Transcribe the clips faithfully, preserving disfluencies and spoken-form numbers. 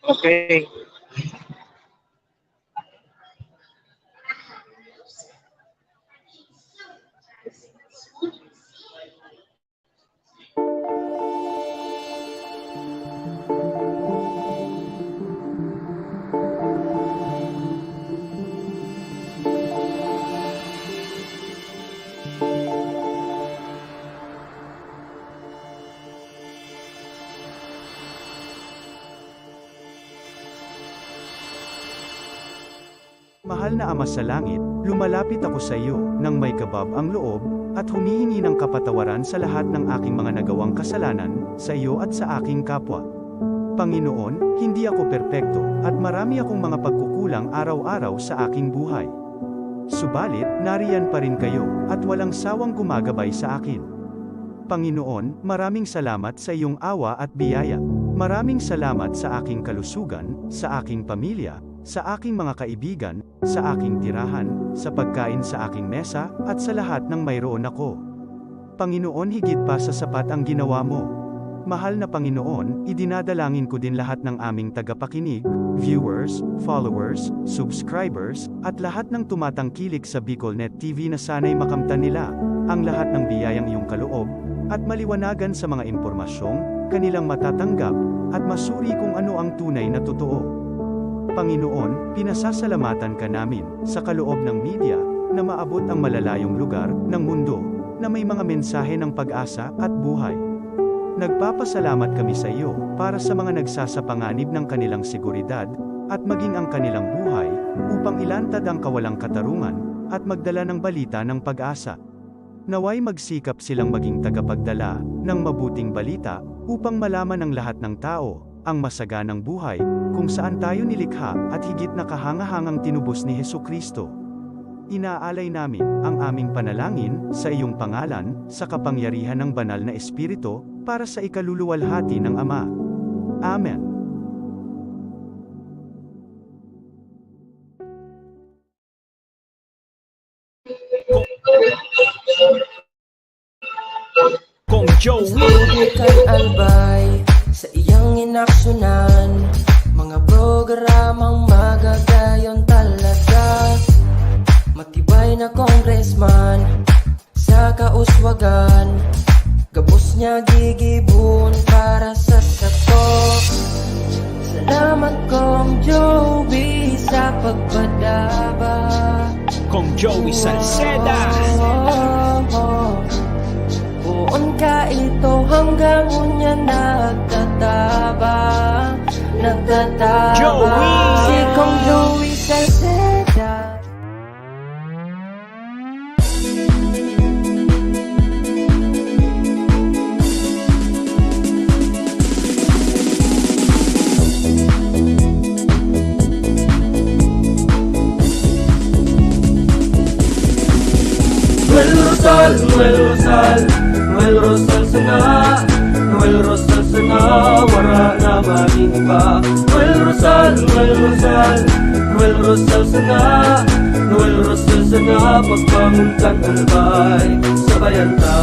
Okay. Mahal na Ama sa Langit, lumalapit ako sa iyo nang may kabab ang loob at humihingi ng kapatawaran sa lahat ng aking mga nagawang kasalanan sa iyo at sa aking kapwa. Panginoon, hindi ako perpekto at marami akong mga pagkukulang araw-araw sa aking buhay. Subalit, nariyan pa rin kayo at walang sawang gumagabay sa akin. Panginoon, maraming salamat sa iyong awa at biyaya. Maraming salamat sa aking kalusugan, sa aking pamilya, sa aking mga kaibigan, sa aking tirahan, sa pagkain sa aking mesa, at sa lahat ng mayroon ako. Panginoon, higit pa sa sapat ang ginawa mo. Mahal na Panginoon, idinadalangin ko din lahat ng aming tagapakinig, viewers, followers, subscribers, at lahat ng tumatangkilik sa BicolNet T V na sana'y makamtan nila ang lahat ng biyayang iyong kaloob at maliwanagan sa mga impormasyong kanilang matatanggap at masuri kung ano ang tunay na totoo. Panginoon, pinasasalamatan ka namin sa kaloob ng media na maabot ang malalayong lugar ng mundo na may mga mensahe ng pag-asa at buhay. Nagpapasalamat kami sa iyo para sa mga nagsasapanganib ng kanilang seguridad at maging ang kanilang buhay upang ilantad ang kawalang katarungan at magdala ng balita ng pag-asa. Naway magsikap silang maging tagapagdala ng mabuting balita upang malaman ng lahat ng tao ang masaganang buhay kung saan tayo nilikha at higit na kahangahangang tinubos ni Jesu-Cristo. Inaalay namin ang aming panalangin sa iyong pangalan, sa kapangyarihan ng Banal na Espiritu, para sa ikaluluwalhati ng Ama. Amen. Kong Joey. Sugi kan Albay sa iyang inaksyonan. Mga programang magagayon talaga. Matibay na congressman sa kauswagan. Gabos niya gigibon para sa sato. Salamat, Kong Joey, sa pagpadaba. Kong Joey Salceda. Poon ka ito hanggang unya nagtataba, nagtataba. Joey! Si Kong Joey Salceda. Noel Rosal, Noel Rosal, Noel Rosal sana, Noel Rosal sana, wara na magin iba. Noel Rosal, Noel Rosal, Noel Rosal sana, Noel Rosal sana, pagbangon kan Albay, sabayan ta.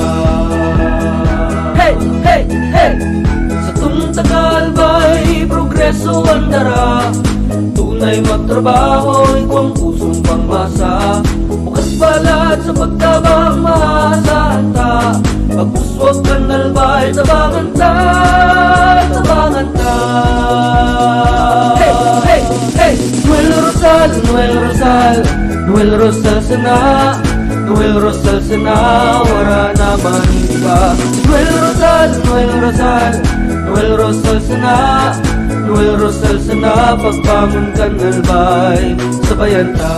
Hey, hey, hey! Satong taga-Albay, progreso an dara. Tunay magtrabaho, igwang pusong pangmasa. Bukas palad sa pagtabang, maasahan ta. Pag-uswag kan Albay, tabangan ta, tabangan ta. Hey, hey, hey! Noel Rosal, Noel Rosal, Noel Rosal sana, Noel Rosal sana, wara na man iba. Noel Rosal, Noel Rosal, Noel Rosal sana, Noel Rosal sana, pagbangon kan Albay, sabayan ta.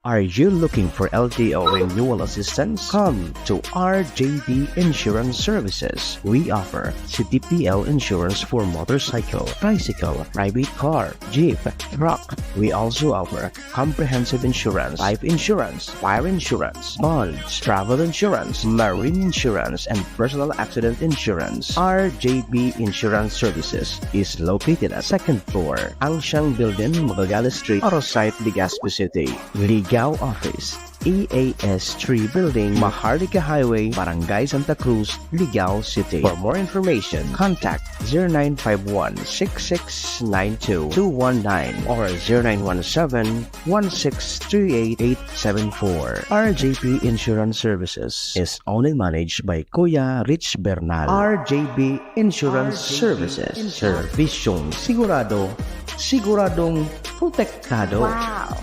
Are you looking for L T O renewal assistance? Come to R J B Insurance Services. We offer C D P L insurance for motorcycle, tricycle, private car, jeep, truck. We also offer comprehensive insurance, life insurance, fire insurance, bonds, travel insurance, marine insurance, and personal accident insurance. R J B Insurance Services is located at second floor, Angshang Building, Magallanes Street, Arosite, Legazpi City. Ligao Office, E A S three Building, Maharlika Highway, Barangay Santa Cruz, Ligao City. For more information, contact zero nine five one six six nine two two one nine or zero nine one seven one six three eight eight seven four. R J P Insurance Services is owned and managed by Kuya Rich Bernal. R J B Insurance Services. Serbisyong sigurado, siguradong protektado. Wow!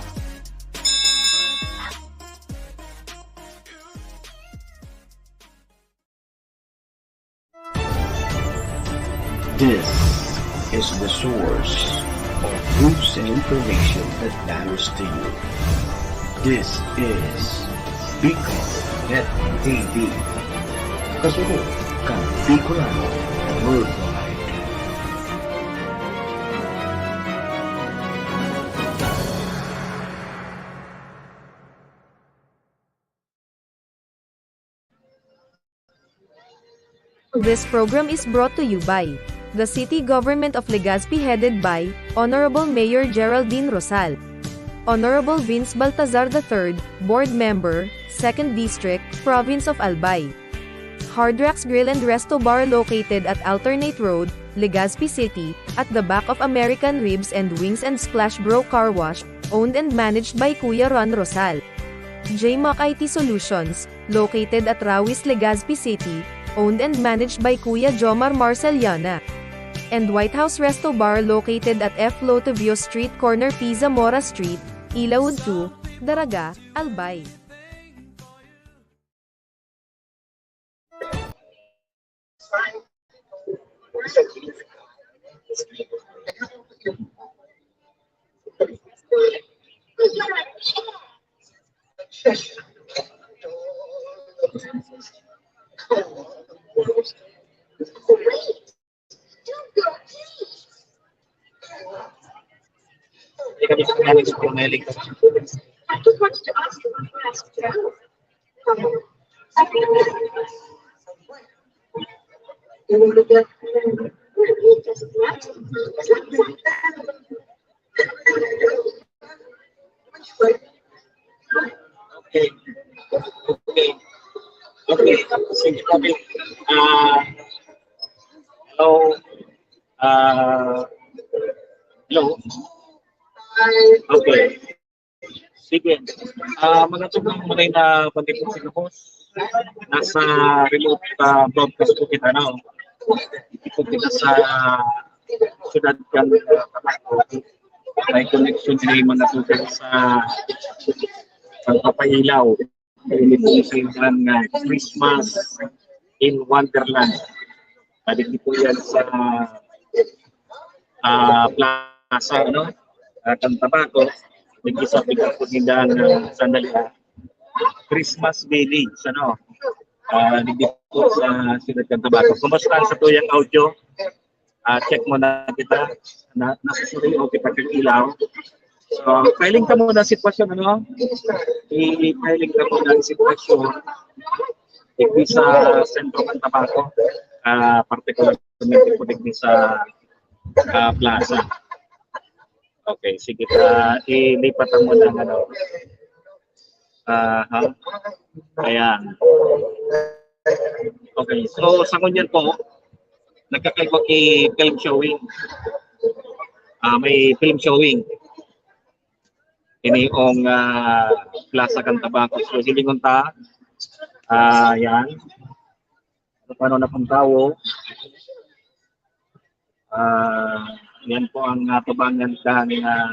This is the source of news and information that matters to you. This is Bicol Net T V. Kasunod kan Bicolano Worldwide. This program is brought to you by the City Government of Legazpi, headed by Honorable Mayor Geraldine Rosal. Honorable Vince Baltazar the third, Board Member, Second District, Province of Albay. Hard Rocks Grill and Resto Bar, located at Alternate Road, Legazpi City, at the back of American Ribs and Wings and Splash Bro Car Wash, owned and managed by Kuya Ron Rosal. J Mac I T Solutions, located at Rawis, Legazpi City, owned and managed by Kuya Jomar Marceliana. And White House Resto Bar, located at F Lotivio Street, corner P Zamora Street, Ilaud two, Daraga, Albay. Hindi kami sa management na iligtas. Okay. Okay. Okay. Sige, okay. Ah, hello. Ah, hello. Okay. Sige. Ah, mga tugang, mga na bandipon sa gabos. Nasa remote, ah, broadcast po kita, no? Dito po kita sa siyudad kan, ah, Tabaco. May connection ni mga tugang sa pagpapailaw. Ini po sa nga Christmas in Wonderland. Pwede po yan sa, ah, plaza, ano? Ah, kan Tabaco. Nag-isa po po ninda ang, ah, sandali, ah, Christmas Village, ano? Ah, dito po sa siyudad kan Tabaco. Kumusta ang satuyang audio? Ah, check muna kita. Na, nasa studio kita kag ilaw. So, filing ka muna sitwasyon, ano? I-filing ka muna ang sitwasyon. Digdi sa sentro kan Tabaco. Ah, partikularmente po digdi sa, ah, plaza. Okay, sige. Ah, ilipat ang muna, ano. Aha. Ayan. Okay, so sa ngunyan po, nagkakaiba ki film showing. Ah, may film showing. Ini ong, ah, Plaza kan Tabaco. So, hilingon ta. Ah, yan. Ano, paano na pong tao? Ah, yan po ang, ah, tabangan ng, ah,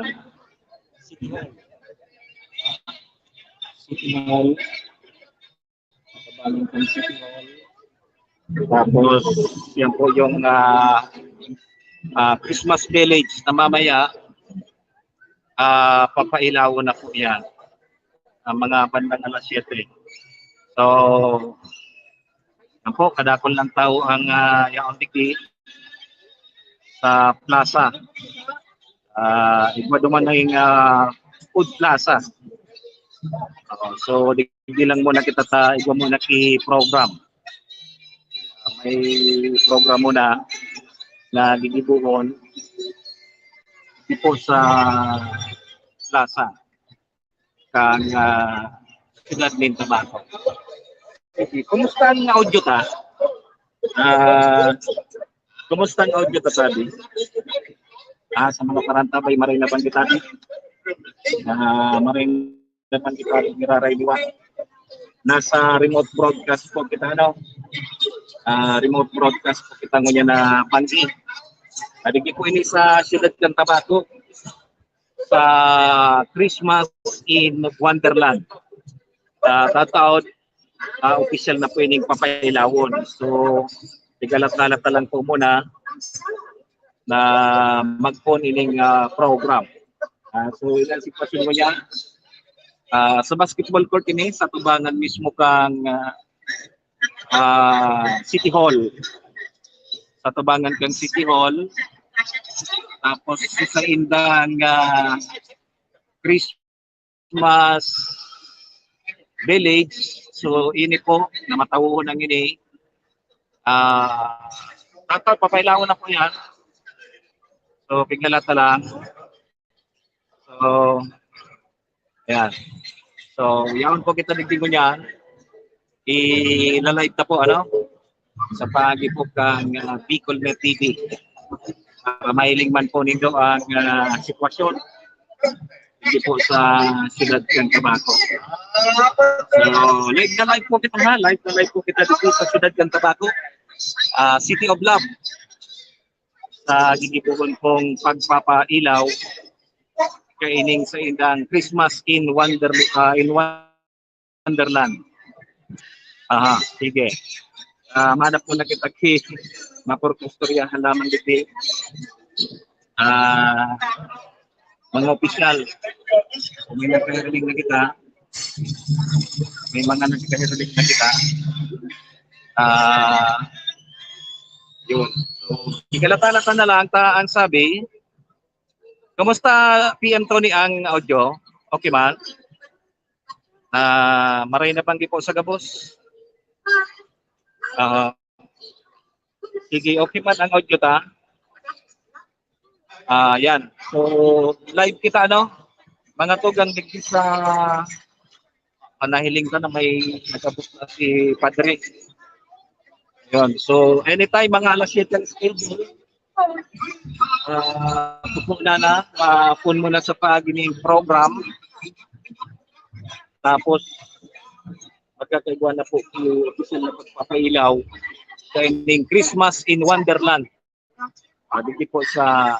City Hall. City Hall. Tabangan ng City Hall. Tapos, yan po yung, ah, ah, Christmas Village na mamaya, ah, papailawon na po yan. Ang mga bandang alas siyete. So, yan po, kadakol ng tao ang, ah, yaon digdi sa plaza. Ah, igwa duman na yung, ah, food plaza. Oo, so, digdi lang muna kita ta, igwa muna ki program. Ah, may program muna na gigibohon dito sa plaza. Kan, ah, siyudad nin Tabaco. Sige, kumusta ang audio ta? Ah, kumusta ang audio ta, sabi? Ah, sa mga parantabay, maray na bang kita? Ah, maray na bang kita, Miraray Liwa? Nasa remote broadcast po kita, ano? Ah, remote broadcast po kita ngunyan na pansi. Adigi po ini sa siyudad kan Tabaco, sa Christmas in Wonderland. Ah, tataod, ah, opisyal na po ining papailawon. So, igalat-galat na lang po muna na magpon ining, ah, program. Ah, so, ilang sitwasyon mo yan? Ah, sa basketball court ini, sa tubangan mismo kang, ah, ah, City Hall. Sa tubangan kang City Hall. Tapos, sa indang, ah, Christmas Village. So, ini po, na matawon ang ini. Ah, tataw, papailawon na po yan. So, piglalata lang. So, yan. So, yaon po kita digdi ngunyan. I-live ta po, ano? Sa paagi po kang, ah, Bicol Net T V. Para mahiling man po nindo ang, ah, sitwasyon dito po sa siyudad kan Tabaco. So, live na live po kita, ha? Live na live po kita dito sa siyudad kan Tabaco. Ah, City of Love. Sa gigibohon pong pagpapailaw kaining sa indang Christmas in Wonder-, ah, in Wonderland. Aha, sige. Ah, manap muna kita ki Mapor Istoryahan lamang digdi. Ah, mga opisyal, kung may nagkahiriling na kita, may mga nagkahiriling na kita. Ah, yun. So, igalata-lata na lang ta ang sabi. Kumusta, P M Tony, ang audio? Okay man? Ah, maray na banggi po sa gabos. Ah, sige, okay man ang audio ta? Ah, yan. So, live kita, ano? Mga tugang digdi sa panahiling ka na may nagabot na si Padre. Yun. So, anytime, mga alas siyete ang schedule, ah, pupo na na, ah, phone mo na sa pag-ining program. Tapos, magkakaigwa na po yung official na pagpapailaw sa ining Christmas in Wonderland. Ah, dito po sa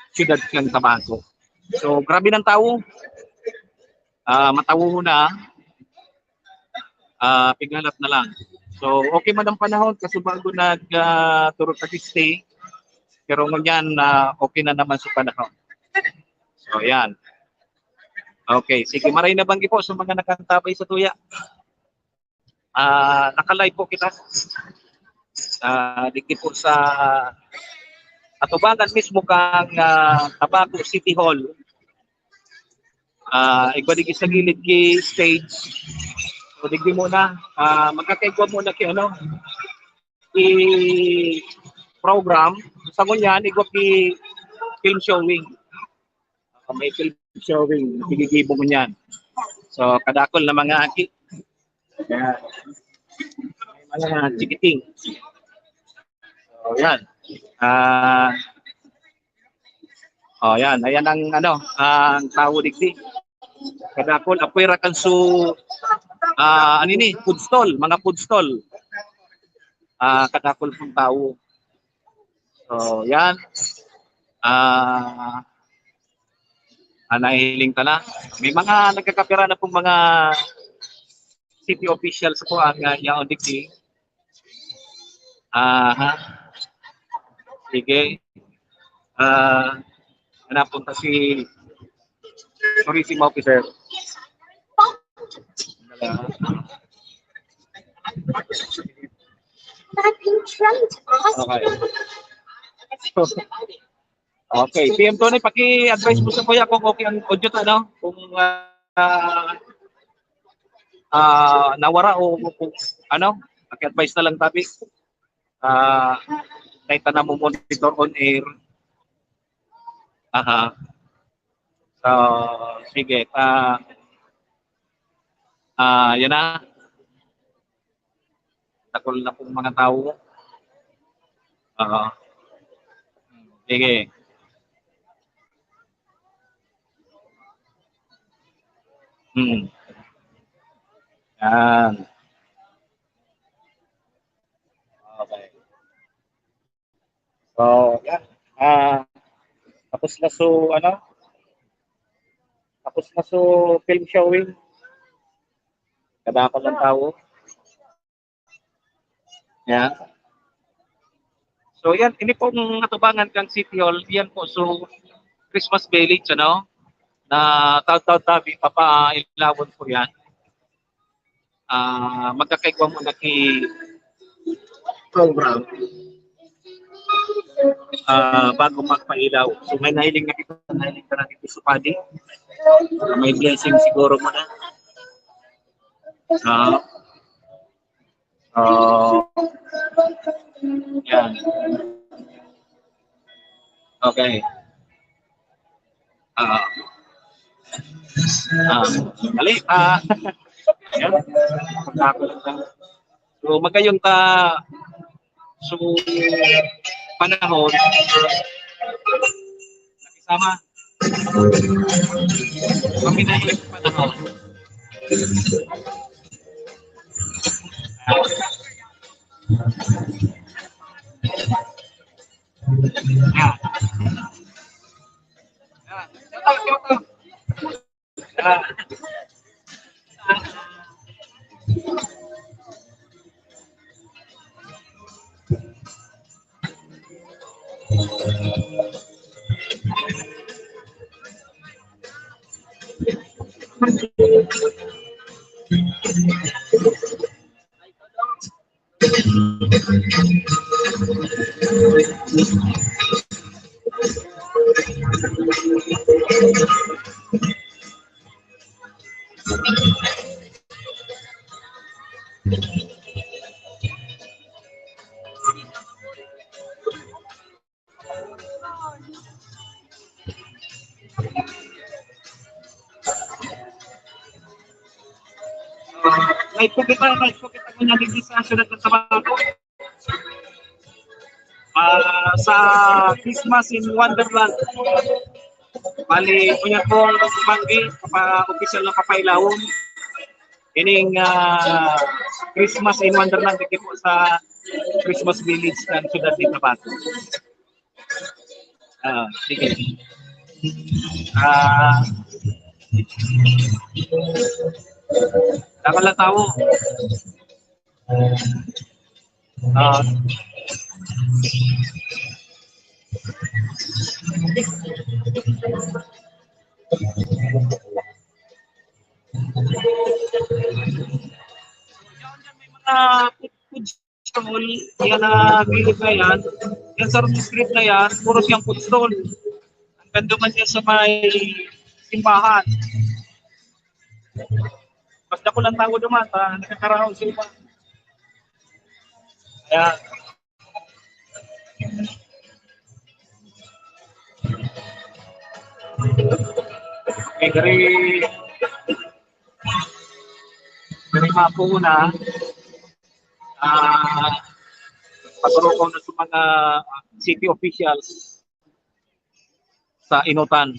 siyudad ng Tabaco. So, grabe ng tao. Ah, matawo na. Ah, pighalat na lang. So, okay man ang panahon kasi bago nag, ah, turog kag stay. Pero ngunyan, ah, okay na naman sa panahon. So, yan. Okay, sige, maray na banggi po sa mga nakantabay sa tuya. Ah, naka-live po kita. Ah, digdi po sa atubangan mismo kang, ah, Tabaco City Hall. Ah, igwa digdi sa gilid ki stage. So, digdi muna, ah, magkakaigwa muna ki ano, ki program. Sa ngunyan, igwa ki film showing. Ah, may film showing, gigigibo ngunyan. So, kadakol na mga aki. Yan. May mga chikiting. So, yan. Ah, oh, yan. Ayan ang ano, ang tao digdi. Kadakol, apwera kan su, ah, ano ini, food stall, mga food stall. Ah, kadakol pong tao. So, yan. Ah, ah, nahihiling ka na. May mga nagkakapira na pong mga city officials po ang, ah, yaon digdi. Aha. Sige. Ah, napunta si tourism officer. Okay. Okay, P M Tony, paki-advise mo sa kuya kung okay ang audio ta, no? Kung, ah, ah, nawara o kung ano, paki-advise na lang tabi. Ah, kay ta na mo monitor on air. Aha. So, sige, ah, Ah, yan na. Dakul na pong mga tao. Oo. Sige. Hmm. Yan. Okay. So, yan. Ah, tapos na so, ano? Tapos na so film showing. Kadakol ng tao. Yan. So, yan. Ini pong atubangan kan City Hall. Yan po. So, Christmas Village, ano? Na taon-taon tabi, papailawon po yan. Ah, magkakaigwa muna ki program. Ah, bago magpailaw. So, may nahiling na kita, nahiling ka na dito sa padi. Ah, may blessing siguro muna. Ah. So, yan. Okay. Ah. Ah, dali, ah. Yan. Pagkakot lang. So, magayon ta, so, panahon, nakisama. Kami na yung panahon. Ah. Ah. Ah. Ah, may pagkita, may pagkita ko na dito sa syudad ng Tabaco. Ah, sa Christmas in Wonderland. Bali, kunya po ang banggi, pa, opisyal na papailawon. Ining, ah, Christmas in Wonderland, dito po sa Christmas Village ng syudad ng Tabaco. Ah, sige. Ah, tama lang tao. Ah. May mga food, food stall, yan na gilid na yan. Yan sa street na yan, puro siyang food stall. Hanggang duman yan sa may simbahan. Mas dakul ang tao duman, ah, nakakaraon sa iba. Ayan. Okay, gari, gari mapo na. Ah, paturukaw na sa mga city officials sa Inutan.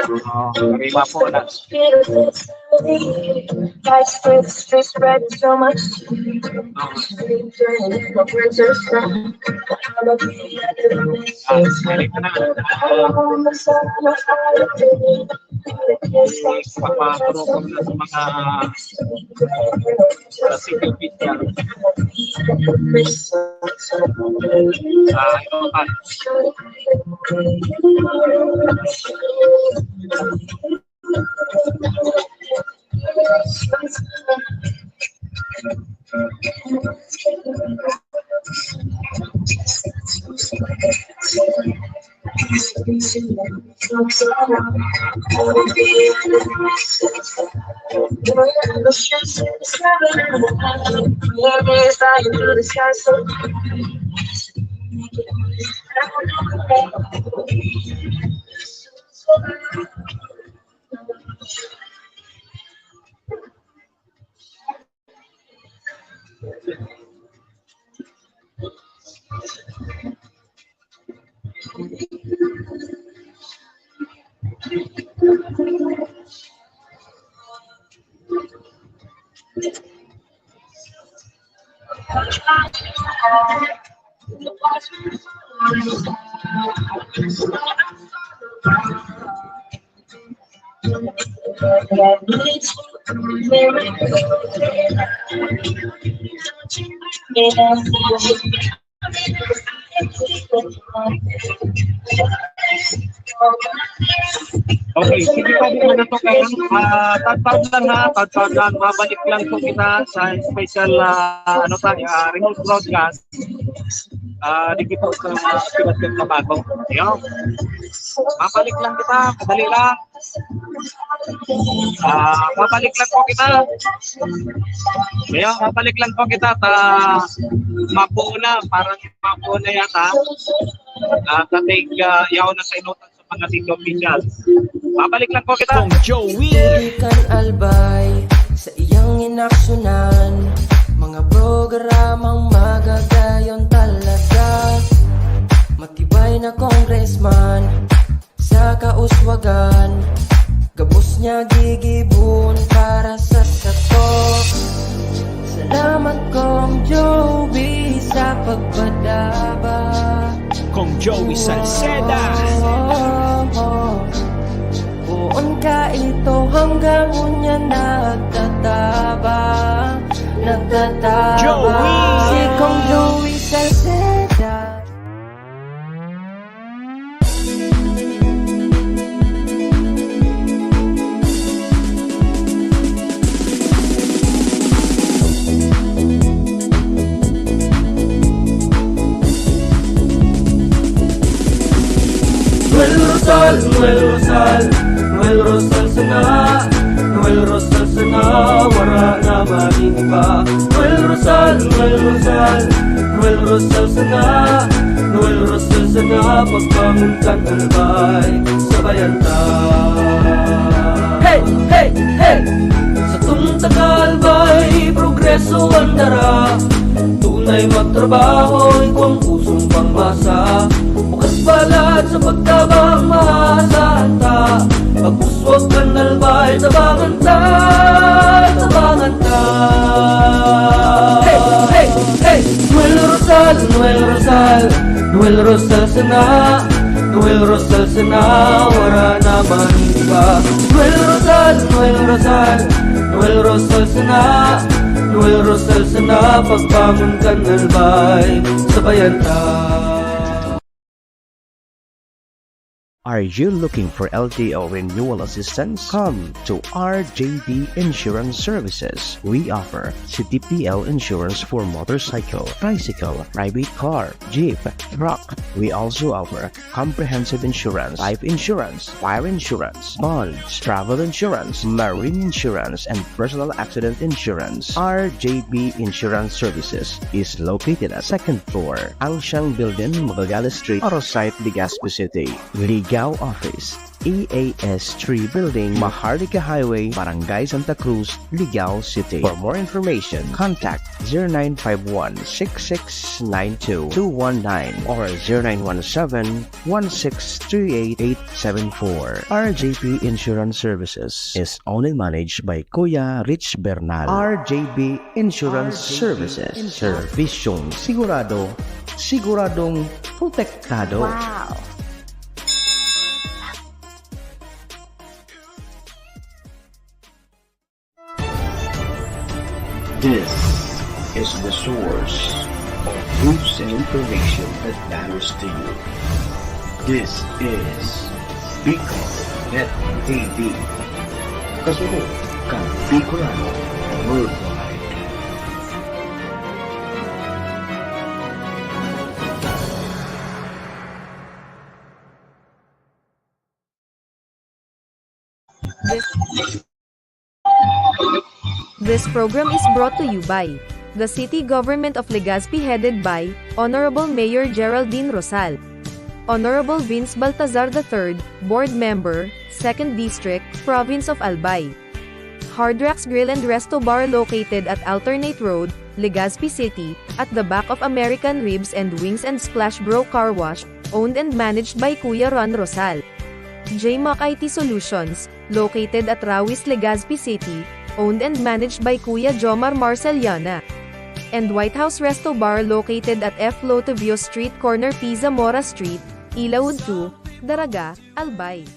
Oh, gari mapo na. Ah, balik ka na. Papaturo ko na sa mga, sa city official. Ah, ito, ah. Okay, sige pa, di na to kaya. Ah, tagtag lang ha, tagtag lang. Mabalik lang po kita sa special, ah, ano tayo, ah, remote broadcast. Ah, di kita sa, ah, Pilat ng Tabaco. Ayun. Mabalik lang kita, madali lang. Ah, mabalik lang po kita. Ayun, mabalik lang po kita. Ta, mapuo na, parang mapuo na yata. Ah, katig, ah, yaw na sa inutan sa mga Tito Official. Mabalik lang po kita. Kong Joey. Pwede kan albay sa iyang inaksyonan. Mga programang magagayon talaga. Matibay na congressman sa kauswagan. Gabos niya gigibon para sa sato. Salamat, Kong Joey, sa pagpadaba. Kong Joey Salceda. Poon ka ito hanggang unya nagtatabang, nagtatabang. Joey! Si Kong Joey Salceda. Noel Rosal, Noel Rosal, Noel Rosal sana, Noel Rosal sana, wara na man iba. Noel Rosal, Noel Rosal, Noel Rosal sana, Noel Rosal sana, pagbangon kan albay, sabayan ta. Hey! Hey! Hey! Satong taga-albay, progreso an dara. Tunay magtrabaho, igwang pusong pangmasa. Bukas palad sa pagtabang, maasahan ta. Pag-uswag kan albay, tabangan ta, tabangan ta. Hey! Hey! Hey! Noel Rosal, Noel Rosal, Noel Rosal sana, Noel Rosal sana, wara na man iba. Noel Rosal, Noel Rosal, Noel Rosal sana, Noel Rosal sana, pagbangon kan albay, sabayan ta. Are you looking for L T O renewal assistance? Come to R J B Insurance Services. We offer C T P L insurance for motorcycle, tricycle, private car, jeep, truck. We also offer comprehensive insurance, life insurance, fire insurance, bonds, travel insurance, marine insurance, and personal accident insurance. R J B Insurance Services is located at second floor, Angsiang Building, Magallanes Street, Arosite, Legazpi City. Ligao Office, E A S three Building, Maharlika Highway, Barangay Santa Cruz, Ligao City. For more information, contact zero nine five one, six six nine two, two one nine or zero nine one seven, one six three eight, eight seven four. R J P Insurance Services is owned and managed by Kuya Rich Bernal. R J P Insurance Services. Serbisyong sigurado, siguradong protektado. Wow! This is the source of news and information that matters to you. This is Bicol Net T V. Kasunod kan Bicolano Worldwide. This, this program is brought to you by the City Government of Legazpi, headed by Honorable Mayor Geraldine Rosal. Honorable Vince Baltazar the third, Board Member, Second District, Province of Albay. Hard Rocks Grill and Resto Bar, located at Alternate Road, Legazpi City, at the back of American Ribs and Wings and Splash Bro Car Wash, owned and managed by Kuya Ron Rosal. J Mac I T Solutions, located at Rawis, Legazpi City, owned and managed by Kuya Jomar Marceliana. and White House Resto Bar located at F Lotivio Street, corner P. Zamora Street, Ilaud two, Daraga, Albay.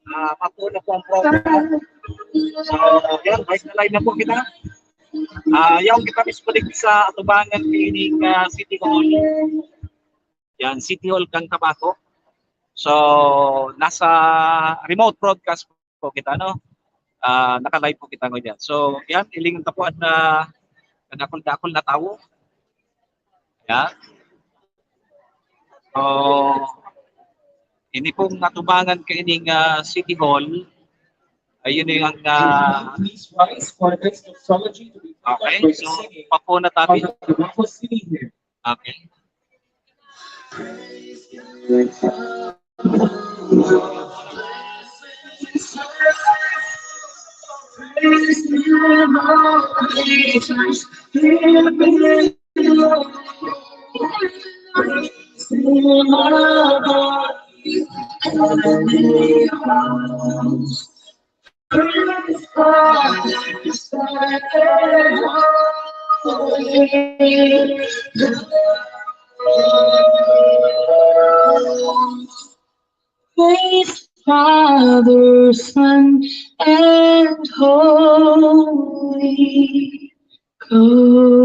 Ah, mapuno po ang program. So, yan, live na live na po kita. Ah, yaon kita mismo digdi sa atubangan kaini nga City Hall. Yan, City Hall kan Tabaco. So, nasa remote broadcast po kita, no? Ah, naka-live po kita ngunyan. So, yan, hilingon ta po an, ah, dakul-dakul na tawo. Yan. So, ini pong atubangan kaining, ah, City Hall, ayun yung, ah, Please rise for this doxology to be done okay, by so, singing papo na tabi. Of the Tabaco City Hymn. Okay. Praise Father, Son, and Holy Ghost.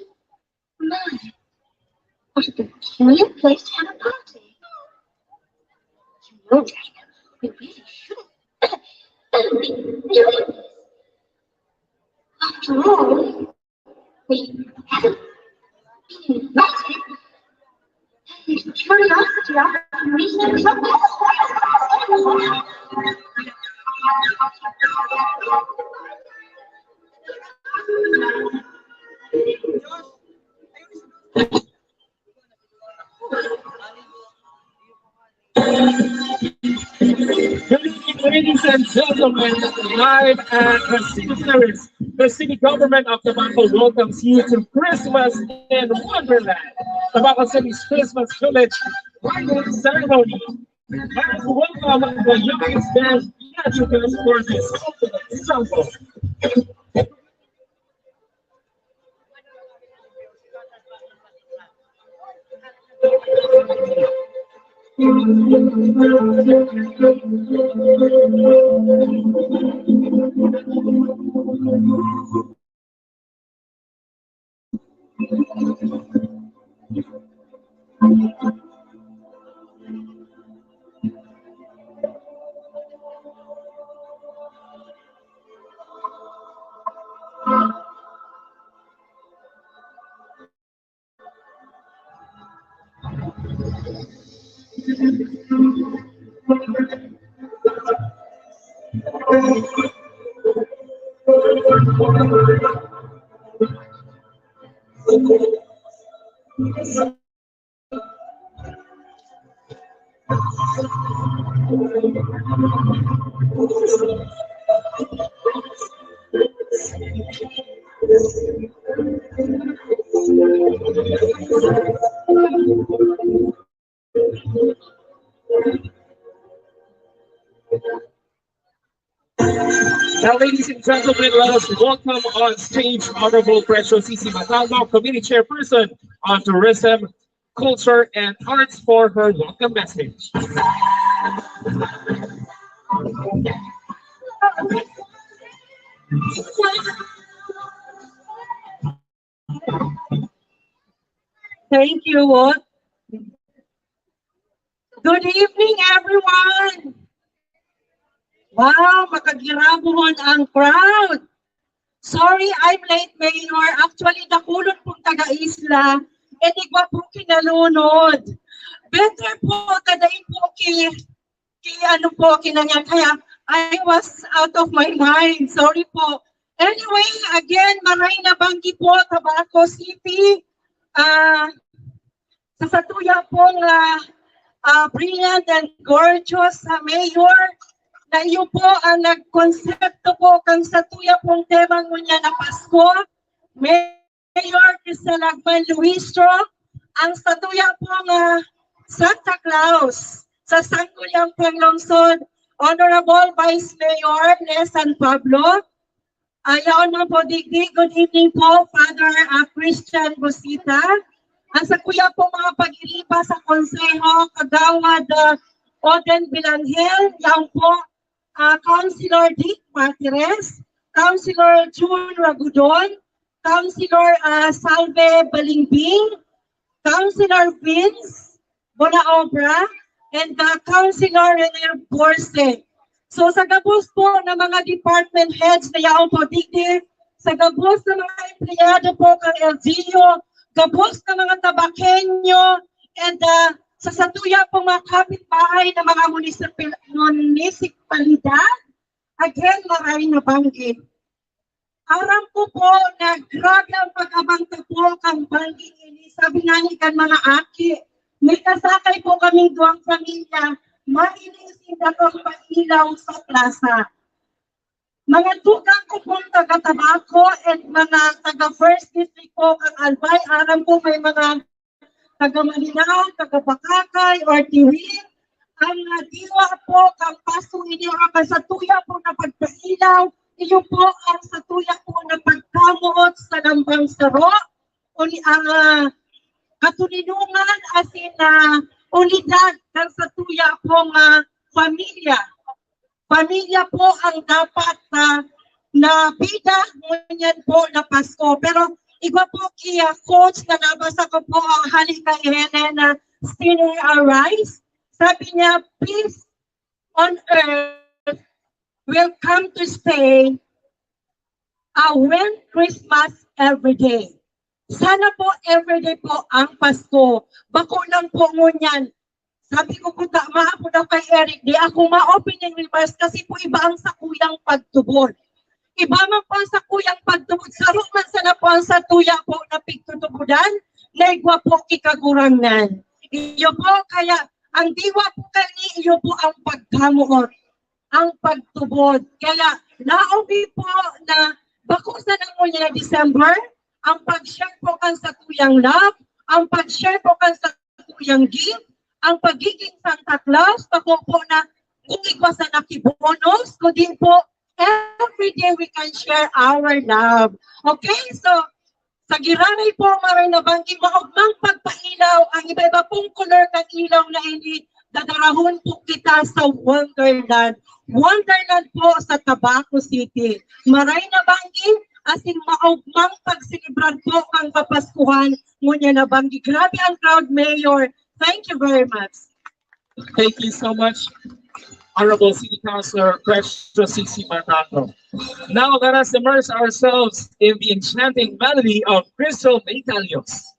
My, what a peculiar place to have a party. You know, Draco, we really shouldn't be doing this. After all, we haven't been invited. And curiosity often leads to trouble. Good evening, ladies and gentlemen, live at the city terrace. The city government of Tabaco welcomes you to Christmas in Wonderland, Tabaco City's Christmas Village lighting ceremony. Let's welcome the youngest band yet to dance for this ultimate sample. Now, ladies and gentlemen, let us welcome on stage Honorable Precio C C Matalma, Committee Chairperson on Tourism, Culture, and Arts, for her welcome message. Thank you, Wot. Good evening, everyone! Wow, makagirabuhon ang crowd! Sorry, I'm late, Mayor. Actually, dakulon pong taga-isla, and igwa po kinalunod. Better po, kadain po ki, ki ano po, kinanya. Kaya, I was out of my mind. Sorry po. Anyway, again, maray na banggi po, Tabaco City. Ah, sa satuya pong, ah, ah, brilliant and gorgeous, ah, mayor, na iyo po ang nagkonsepto po kan satuya pong tema ngunyan na Pasko, Mayor Cristel Agman Luistro, ang satuya pong, ah, Santa Claus sa Sangguniang Panglungsod, Honorable Vice Mayor Les San Pablo, Ah, yaon man po digdi. Good evening po, Father, ah, Christian Busita. Ang sakuya po mga pag-iriba sa Konseho, Kagawad, ah, Oden Bilangel, yaon po, ah, Councilor Dick Martires, Councilor June Ragudon, Councilor, ah, Salve Balingbing, Councilor Vince Bonaobra, and, ah, Councilor Rene Borse. So, sa gabos po ng mga department heads na yaon po digdi, sa gabos ng mga empleyado po kang L G U, gabos ng mga Tabaqueño, and, ah, sa satuya pong mga kapitbahay ng mga munisipal-, munisipalidad, again, maray na banggi. Aram ko po na grabe ang pag-abang ta po kan banggi ini. Sabi nga ni kan mga aki, may kasakay po kaming duwang pamilya, mahiling sinda kan pailaw sa plaza. Mga tugang ko pong taga Tabaco and mga taga First District po kan Albay, aram ko may mga taga Malinao, taga Bacacay, or Tiwin, ang, ah, diwa po kan Pasko ini, o kan satuya po na pagpailaw, iyo po ang satuya po na pagkamoot sa lambang saro, o ni ang, ah, katuninongan asin, ah, unidad kan satuya po nga pamilya. Pamilya po ang dapat na, na bida ngunyan po na Pasko. Pero igwa po ki, ah, quotes na nabasa ko po, ah, hali kay Helena Steiner Rice. Sabi niya, "Peace on earth will come to stay, ah, when Christmas every day." Sana po everyday po ang Pasko. Bako lang po ngunyan. Sabi ko po, tama ako na kay Eric, di ako ma-opening remarks kasi po iba ang sakuyang pagtubod. Iba man po ang sakuyang pagtubod, saro man sana po ang satuya po na pigtutubodan, na igwa po ki Kagurangnan. Iyo po, kaya ang diwa po kani, iyo po ang pagkamoot, ang pagtubod. Kaya laog mi po na bako sana ngunyan na December, ang pag-share po kan satuyang love, ang pag-share po kan satuyang gift, ang pagiging Santa Claus, bako po na igwa sana ki bonus, kundi po, every day we can share our love. Okay? So, sa giraray po, maray na banggi, maogmang pagpailaw, ang iba-iba pong kolor kan ilaw na ini, dadarahon po kita sa Wonderland. Wonderland po sa Tabaco City. Maray na banggi, asin maogmang pagselebrar po kan Kapaskuhan, ngunyan na banggi. Grabe ang crowd, Mayor. Thank you very much. Thank you so much, Honorable City Councilor Precious C C Martaco. Now, let us immerse ourselves in the enchanting melody of Crystal Metalios.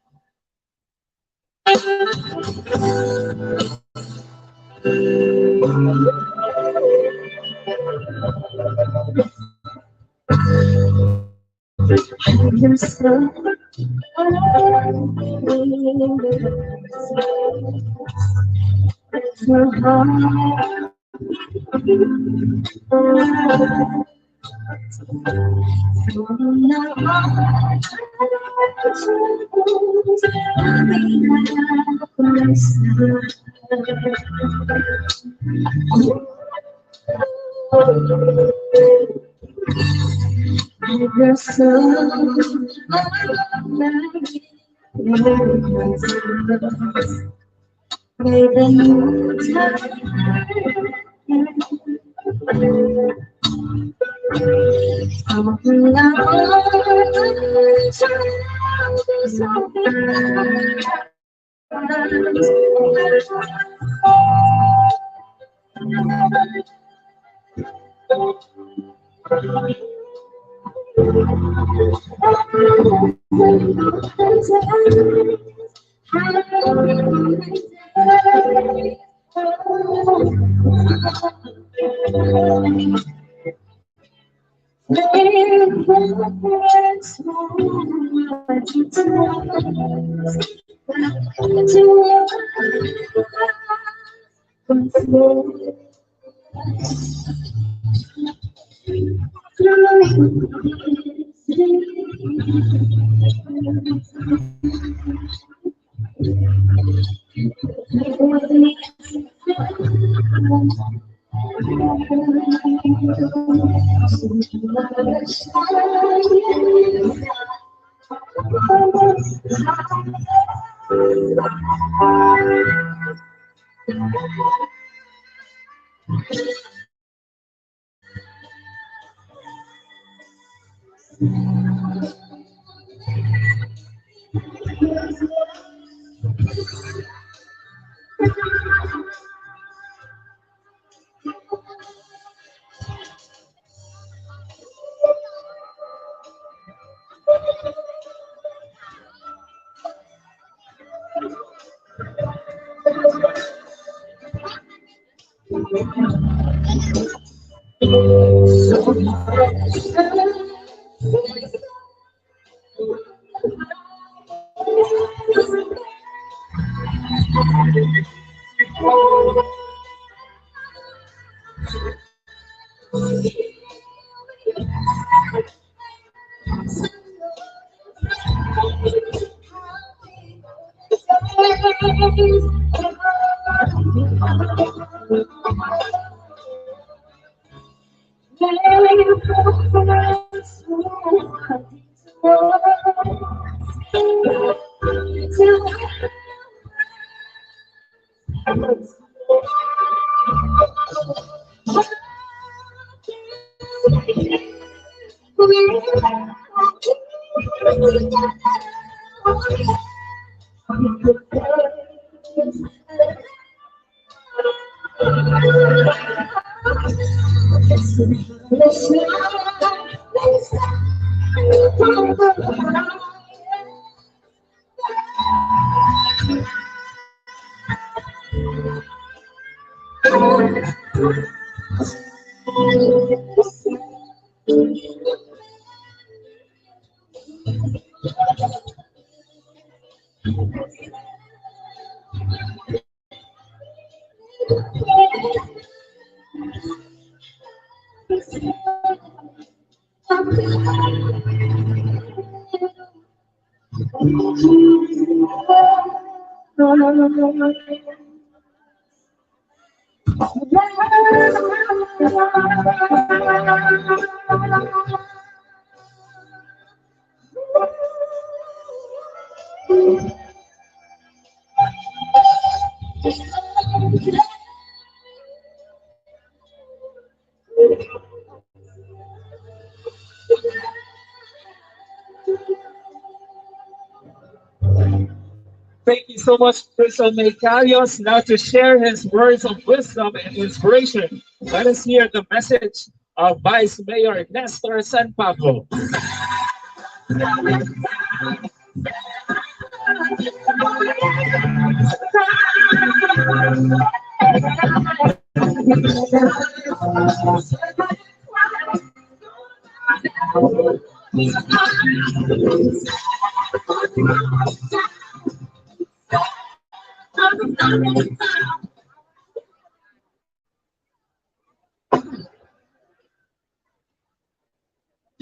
Thank you so much, Crystal May Carios, now to share his words of wisdom and inspiration. Let us hear the message of Vice Mayor Nestor San Pablo.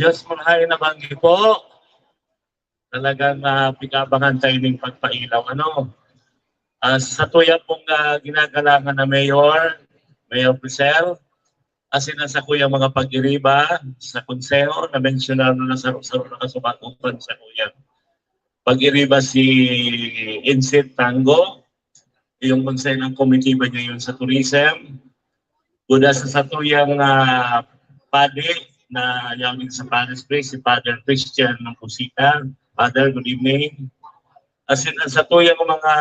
Diyos, mga na banggi po. Talagang uh, pinabangan tayo ng pagpailaw. Ano? Uh, sa tuya pong uh, ginagalangan na Mayor, Mayor Purcell, asin ang sa kuyang mga pag-iriba sa konseho na mensyonado na sa saro-saro na kasubakupan sa kuyang pag-iriba si Insip Tango, yung konsehong komitiba niya yun sa tourism. Buda sa satuyang uh, padi na yaon sa Paris Place, si Father Christian ng Busita. Father, good evening. Asin ang satuyang mga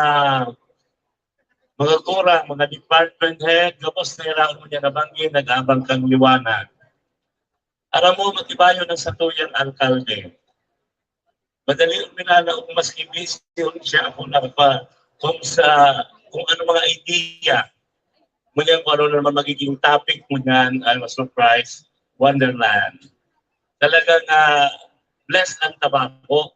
mga kurang, mga department head, gabos na iraon mo niya nabanggit, nag-abang kang liwanag. Aram mo, matibayon ang satuyang alkalde. Madali ang minalaog, maski busy siya ako nakapa, kung sa, kung ano mga idea mo niyan, kung ano naman magiging topic mo niyan, I'm a surprise, Wonderland. Talagang uh, blessed ang Tabaco.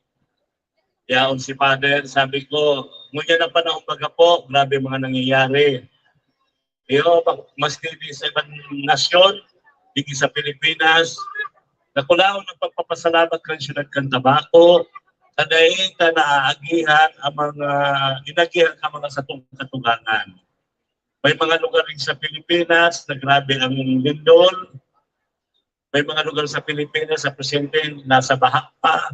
Yaon si Father, sabi ko, ngunyan na panahon baga po, grabe mga nangyayari. Iyo, maski sa ibang nasyon, hindi sa Pilipinas, nakulaw ng pagpapasalamat kan siyudad kan Tabaco, kadaing ta naaagihan ang mga inagihan ka mga satong katugangan. May mga lugar rin sa Pilipinas na grabe ang lindol. May mga lugar sa Pilipinas sa presente nasa baha pa.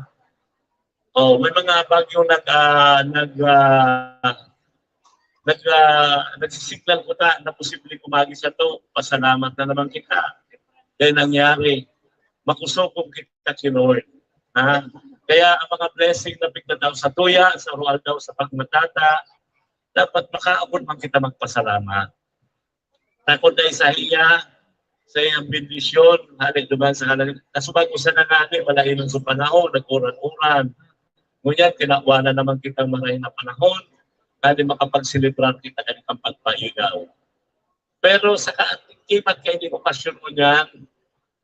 Oh, may mga bagyo nag uh, nag uh, nag uh, nagsisignal ko ta na posibleng umagi sa to. Pasalamat na naman kita. Dahil nangyari, makusog kita si Lord. Ha? Kaya ang mga blessing na pigtataw sa tuya, sa rual daw sa pagmatata, dapat makaagod man kita magpasalamat. Takot na sa iya, sa iyang bendisyon, hali duman sa kalang. Kasubag ko sa nangani, malahinon sa panahon, nag-uran-uran. Ngunyan, kinawa na naman kitang marahin na panahon, kani makapagselebrar kita kani kang pagpaigaw. Pero sa kaakibat kay di okasyon mo niyan,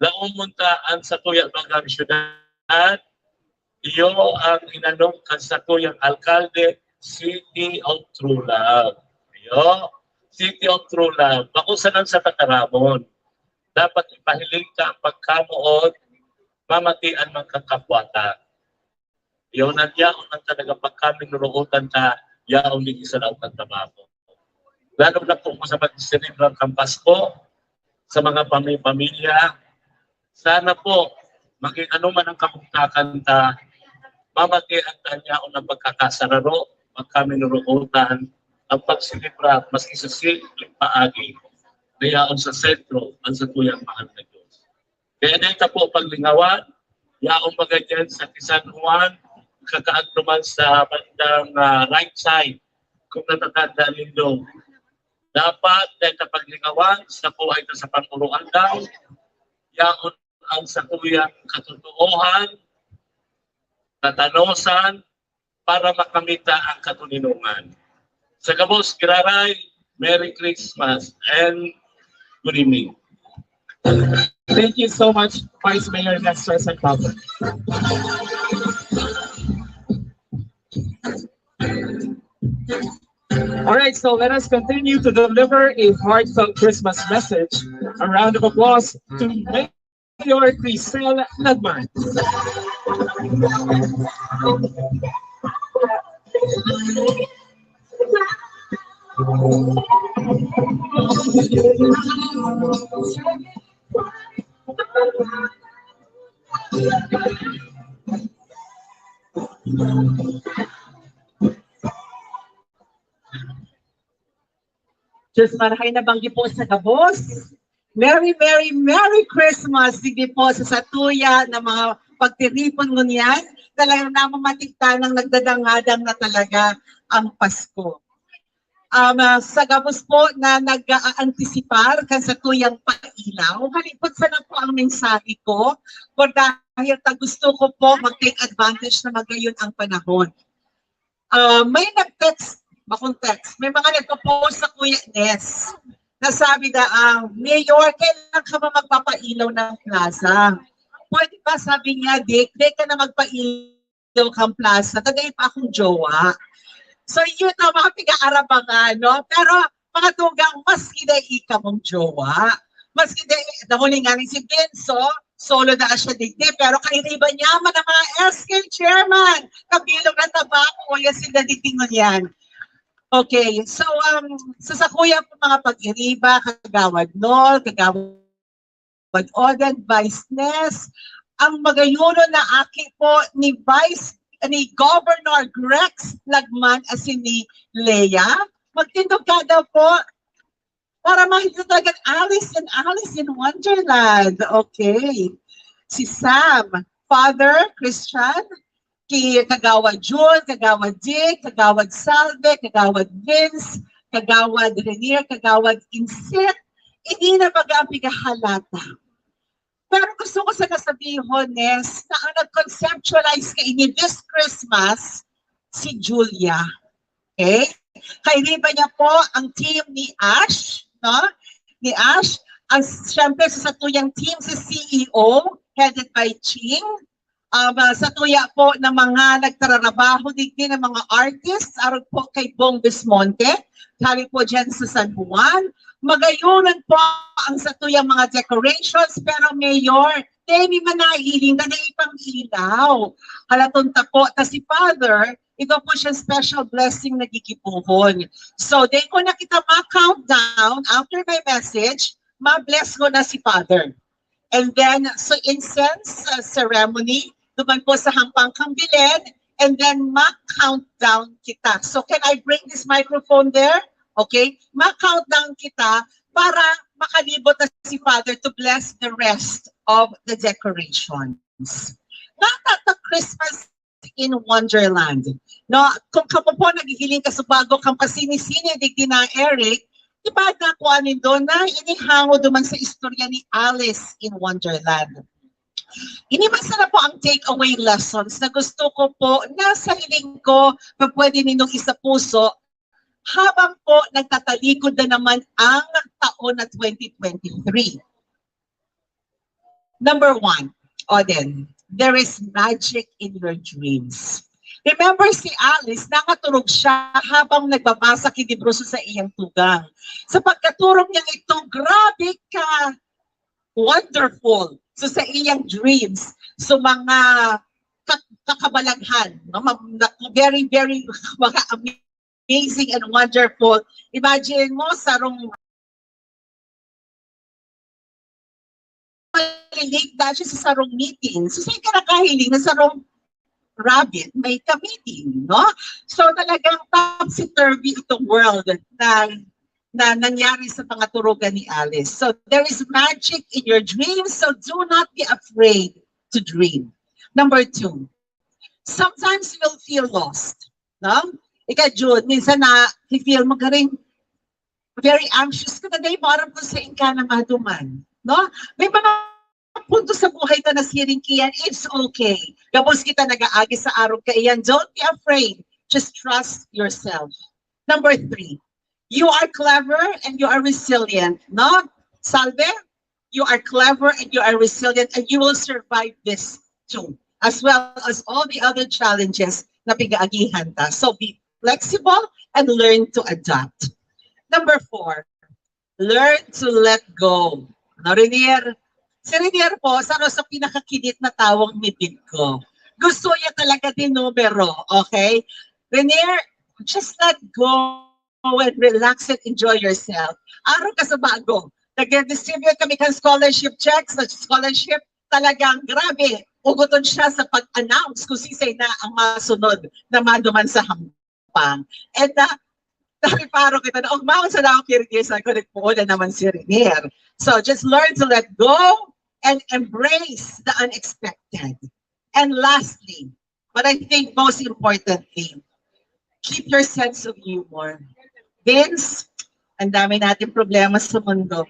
laomon ta an sa tuya bagang syudad, iyo ang inanom kan satuyang alkalde, City of True Love. Iyo, City of True Love. Bako sa nang sa tataramon. Dapat ipahiling ka ang pagkamoot, mamatian man kang kapwatan. Iyo na yaon ang talaga pagkaminurootan ta, yaon din sa laog kan Tabaco. Lalo na po sa pag-celebrar kan Pasko, sa mga pami-pamilya, sana po, maging ano man ang kabugtakan ta, mamatian ta niya o ng pagkakasararo, pagkaminurootan, ang pagselebra maski sa simpleng paagi na yaon sa sentro ang satuyang mahal na Diyos. Kaya dai ta po paglingawan, yaon baga diyan sa Kisan Juan, kakaagto man sa bandang, ah, right side, kung natatanda nindo. Dapat dai ta paglingawan, sa buhay ta sa pang-uroaldaw, yaon ang satuyang katotoohan, katanosan, para makamit ta ang katoninongan. Sa gabos, giraray, Merry Christmas and good evening. Thank you so much, Vice Mayor Nestor San Pablo. All right, so let us continue to deliver a heartfelt Christmas message. A round of applause to Mayor Crisel Lagman. Diyos marhay na banggi po sa gabos. Merry, Merry, Merry Christmas! Sige po sa satuya na mga pagtiripon ngunyan. Talagang namamatik tanang nagdadangadang na talaga ang Pasko. Um, ah, sa gabos po na nag-aantisipar kan satuyang pailaw, halipot sana po ang mensahe ko. Por dahil ta gusto ko po mag-take advantage na magayon ang panahon. Ah, may nag-text, bakong text, may mga nagpo-post sa Kuya Nes na sabi na, ah, "Mayor, kailan ka ba magpapailaw ng plaza?" Pwede ba, sabi niya, "Di, di ka na magpailaw kang plaza, ta dai pa akong jowa." So, yun ang mga pinag-aarabangan, no? Pero, mga tugang, maski dai ika mong jowa, maski dai, nahuling nga ni si Vince, oh, solo na siya digdi, pero kairiba niya man ang mga S K chairman, kabilog na tabako, ya si Daddy Tingon yan. Okay, so, um, sa sakuya po mga pag-iriba, Kagawad Nol, Kagawad Oden, Vice Nes, ang magayuno na aki po ni Vice, ni Governor Grex Lagman asin ni Lea. Magtindog ka daw po para makita talaga Alice and Alice in Wonderland. Okay. Si Sam, Father Christian, ki Kagawad Jun, Kagawad Dick, Kagawad Salve, Kagawad Vince, Kagawad Renier, Kagawad Insit, ini na baga ang pigahalata. Pero gusto ko sana sabihon, Nes, na ang nag-conceptualize kaini this Christmas, si Julia. Okay? Kairiba niya po ang team ni Ash, no? Ni Ash. Ang, siyempre, sa satuyang team, si C E O, headed by Ching. Um, ah, satuya po ng mga nagtararabaho digdi ng mga artists, arog po kay Bong Bismonte, hali po dyan sa San Juan. Magayunan po ang satuyang mga decorations, pero Mayor, dai mi man nahihiling na dai pang ilaw. Halaton ta po, ta si Father, igwa po siyang special blessing na gigibohon. So, dai ko na kita ma-countdown after my message, ma-bless ko na si Father. And then, so incense uh, ceremony, duman po sa hampang kambiled, and then ma-countdown kita. So can I bring this microphone there? Okay? Ma-countdown kita para makalibot na si Father to bless the rest of the decorations. Not at the Christmas in Wonderland. No, kung kamo po naghihiling ka sa bago kang pasini-sini, digdi na Eric, ibaad na ko anin doon na inihango duman sa istorya ni Alice in Wonderland. Ini man sana po ang takeaway lessons na gusto ko po na sa hiling ko na pwede ninyong isapuso habang po nagtatalikod na naman ang taon na twenty twenty-three. Number one, Oden, there is magic in your dreams. Remember si Alice, nangaturog siya habang nagbabasa ki libro sa iyang tugang. Sa pagkaturog niya ito, grabe ka wonderful. So sa iyang dreams, so mga ka- kakabalaghan, no? Ma- na- very, very mga amazing and wonderful. Imagine mo, sarong mahilig na siya sa sarong meeting. So, saan ka nakahiling na sarong rabbit, may kamiting, no? So talagang topsy-turvy itong world na na nangyari sa pangaturugan ni Alice. So there is magic in your dreams, so do not be afraid to dream. Number two, sometimes you'll feel lost. No? Ika, June, minsan na feel mo garing very anxious ka na dahil parang kung saan ka na maduman. No? May mga punto sa buhay ta na siring kiyan, it's okay. Gabos kita nag-aagi sa arog kaiyan. Don't be afraid. Just trust yourself. Number three, you are clever and you are resilient. No? Salve, you are clever and you are resilient and you will survive this too, as well as all the other challenges na pigaagihan ta. So be flexible and learn to adapt. Number four, learn to let go. No, Renier? Si Renier po, saro sa pinakakinit na tawong midbid ko. Gusto niya talaga din numero, okay? Renier, just let go and relax and enjoy yourself. Araw ka sa bago. Nag-distribute kami kan scholarship checks, sa scholarship, talagang grabe. Uguton siya sa pag-announce kung sisay na ang masunod na maduman sa hampang. And uh, sabi paro kita na, "Ugmaon sa daw, Kirgis," ako, "Nagpuon na naman si Renier." So just learn to let go and embrace the unexpected. And lastly, but I think most importantly, keep your sense of humor. Vince, ang dami nating problema sa mundo.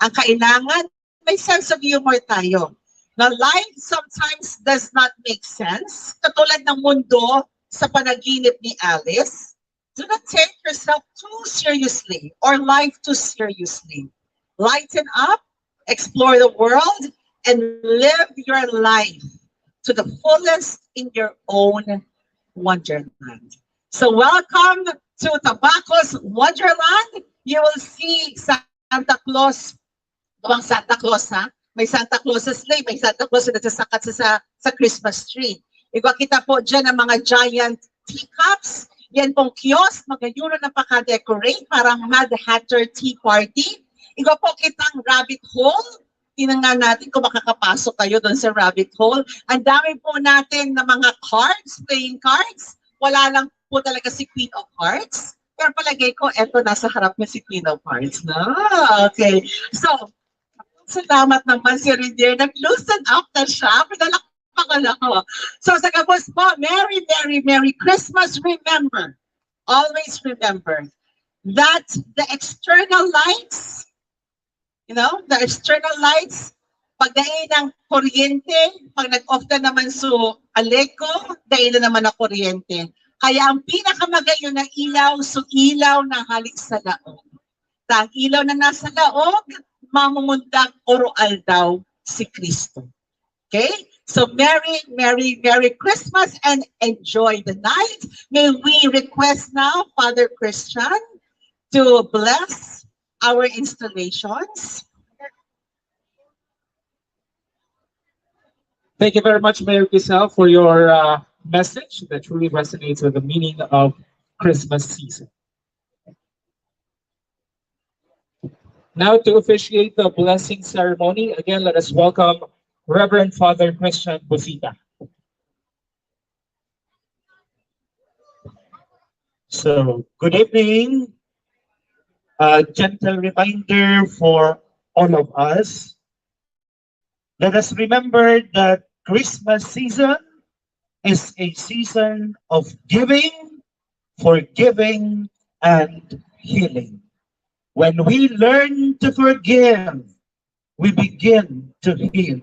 Ang kailangan, may sense of humor tayo. Na life sometimes does not make sense. Katulad ng mundo sa panaginip ni Alice, do not take yourself too seriously or life too seriously. Lighten up, explore the world, and live your life to the fullest in your own wonderland. So welcome to Tabaco's Wonderland. You will see Santa Claus, bang Santa Claus, ha? May Santa Claus sa sleigh, may Santa Claus na nagsasakat sa, sa, sa Christmas tree. Igwa kita po dyan ang mga giant teacups. Yan pong kiosk, magayuno na paka-decorate, parang Mad Hatter Tea Party. Igwa po kitang rabbit hole. Tingnan nga natin kung makakapasok kayo doon sa rabbit hole. Ang dami po natin na mga cards, playing cards. Wala lang po talaga si Queen of Hearts. Pero palagay ko, eto, nasa harap niya si Queen of Hearts. Na, okay. So, salamat naman si Renier. Nag-loosen up na siya. Pinalakpakan ako. So, sa gabos po, Merry, Merry, Merry Christmas. Remember, always remember that the external lights, you know, the external lights, pag dai ng kuryente, pag nag-off na naman so aleko, dai na naman ang kuryente. Kaya ang pinakamagayon na ilaw, so ilaw na hali sa laog. Ta ang ilaw na nasa laog, mamumundag oro-aldaw si Kristo. Okay? So Merry, Merry, Merry Christmas and enjoy the night. May we request now Father Christian to bless our installations. Thank you very much, Mayor Giselle, for your uh, message that truly resonates with the meaning of Christmas season. Now, to officiate the blessing ceremony, again, let us welcome Reverend Father Christian Busita. So, good evening. A gentle reminder for all of us. Let us remember that Christmas season is a season of giving, forgiving, and healing. When we learn to forgive, we begin to heal.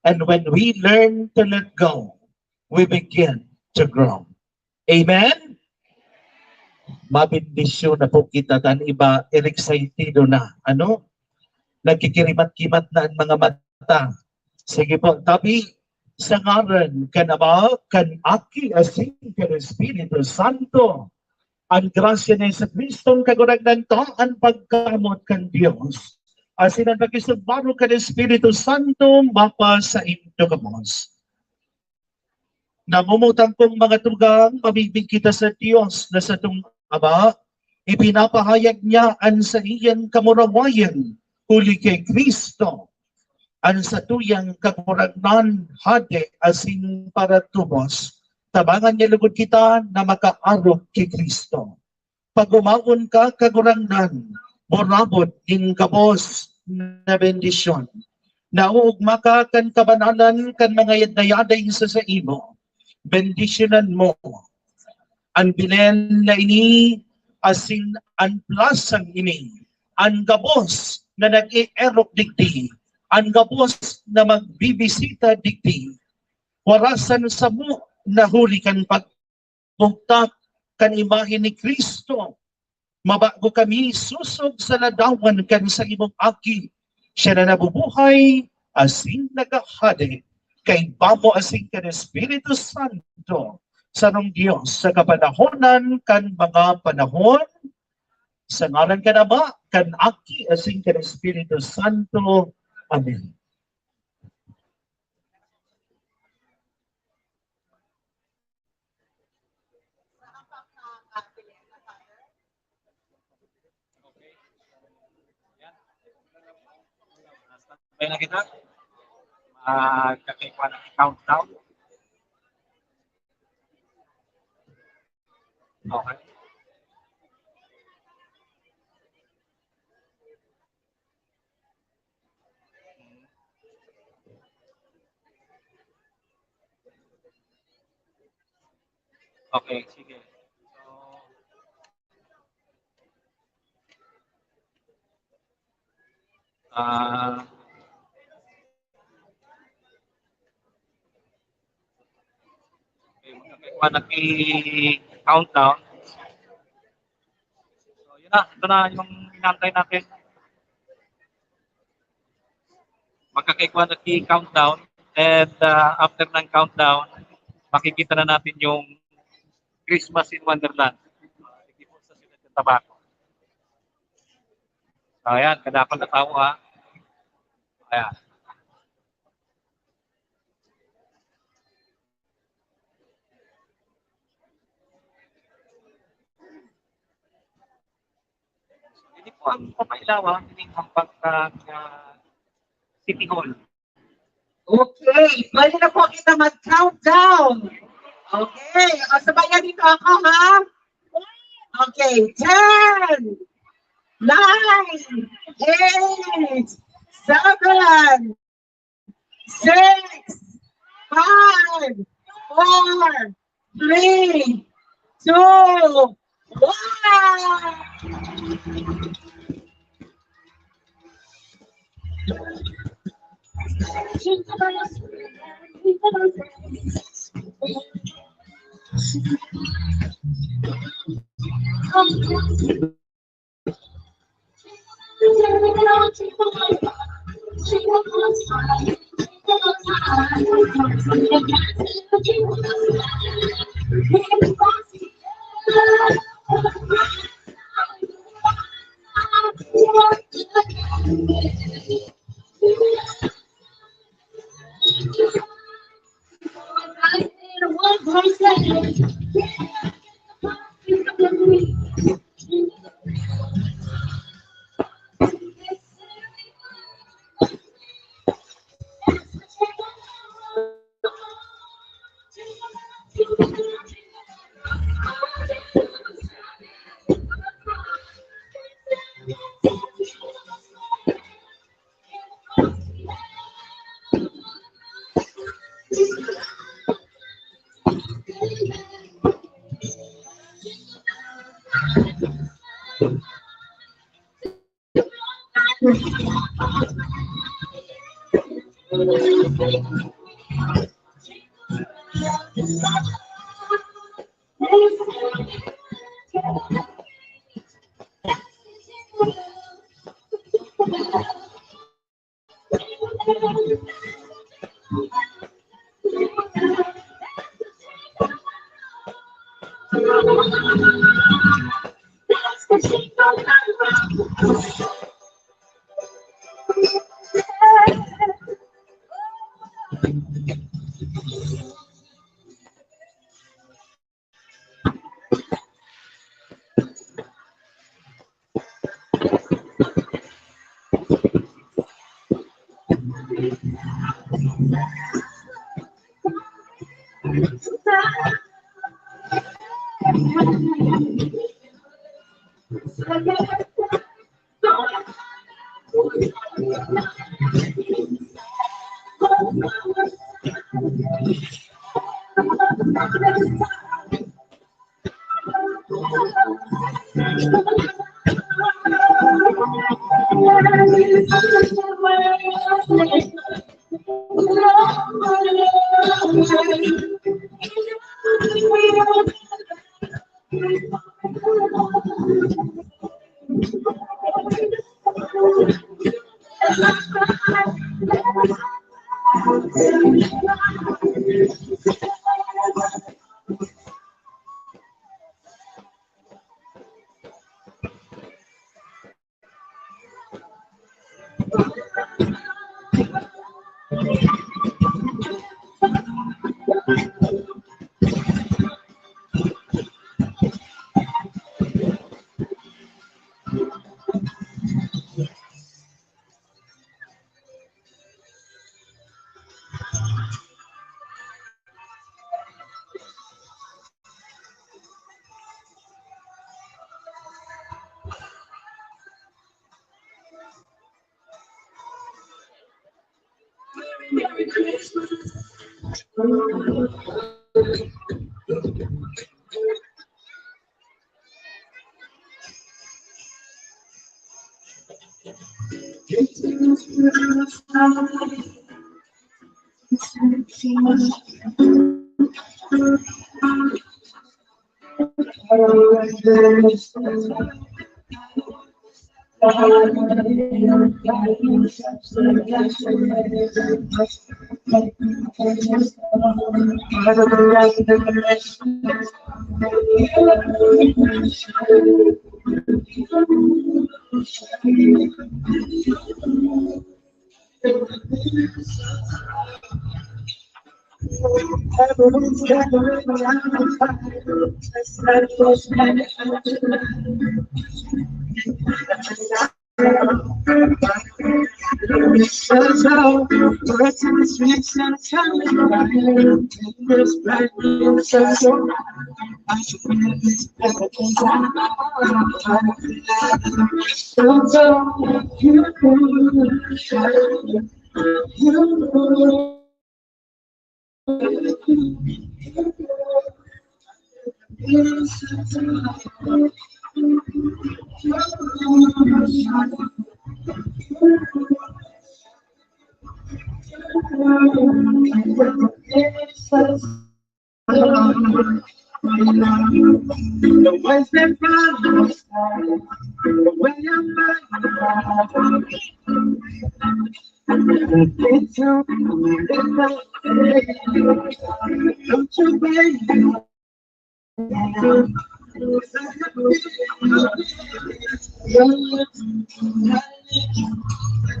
And when we learn to let go, we begin to grow. Amen? Mabendisyon na po kita, tan iba, excited na. Ano? Nagkikirimat-kimat na ang mga mata. Sige po, tabi sa ngaran kan Ama, kan Aki, asin kan Espiritu Santo. Ang grasya ni Jesu-Cristo, ang Kagurangnan ta, ang pagkamoot kan Dios, asin ang pakisugbarog kan Espiritu Santo, mapasaindo gabos. Namumutang kong mga tugang, mabibig kita sa Dios na satong Ama, ipinapahayag niya an saiyang kamurawayan huli ki Cristo, an satuyang Kagurangnan, Hade asin Paratubos. Tabangan niya lugod kita na makaarog ki Cristo. Pag-omawon ka, Kagurangnan, murabot nin gabos na bendisyon. Naoogma ka kan kabanalan kan mga yadayad na sa saimo. Bendisyonan mo an bilen na ini asin an plasang ini, an gabos na nag-eerok digdi, an gabos na magbibisita digdi. Warasan samo na huli kan pagbugtak kan imahe ni Cristo, mabago kami sosog sa ladawan kan saimong Aki. Siya na nabubuhay asin naghahade kaiba mo asin kan Espiritu Santo, sarong Dios sa kapanahonan kan mga panahon, sa ngaran kan Ama, kan Aki, asin kan Espiritu Santo. Amen. Standby na kita. Magkakaigwa na countdown. Okay. Okay, sige. So, ah, okay, magkakaigwa na ki countdown. So, yun na. Ito na yung inaantay natin. Magkakaigwa na ki countdown. And, ah, after ng countdown, makikita na natin yung Christmas in Wonderland. Sa siyudad ng Tabaco. So, ayan, kadakol na tao, ha. Ayan. Ini po ang pamailawa, ini ang pagka, ah, City Hall. Okay, pwede na po kita mag-countdown. Okay, o, sabayan dito ako, ha? Okay, ten, nine, eight, seven, six, five, four, three, two, one.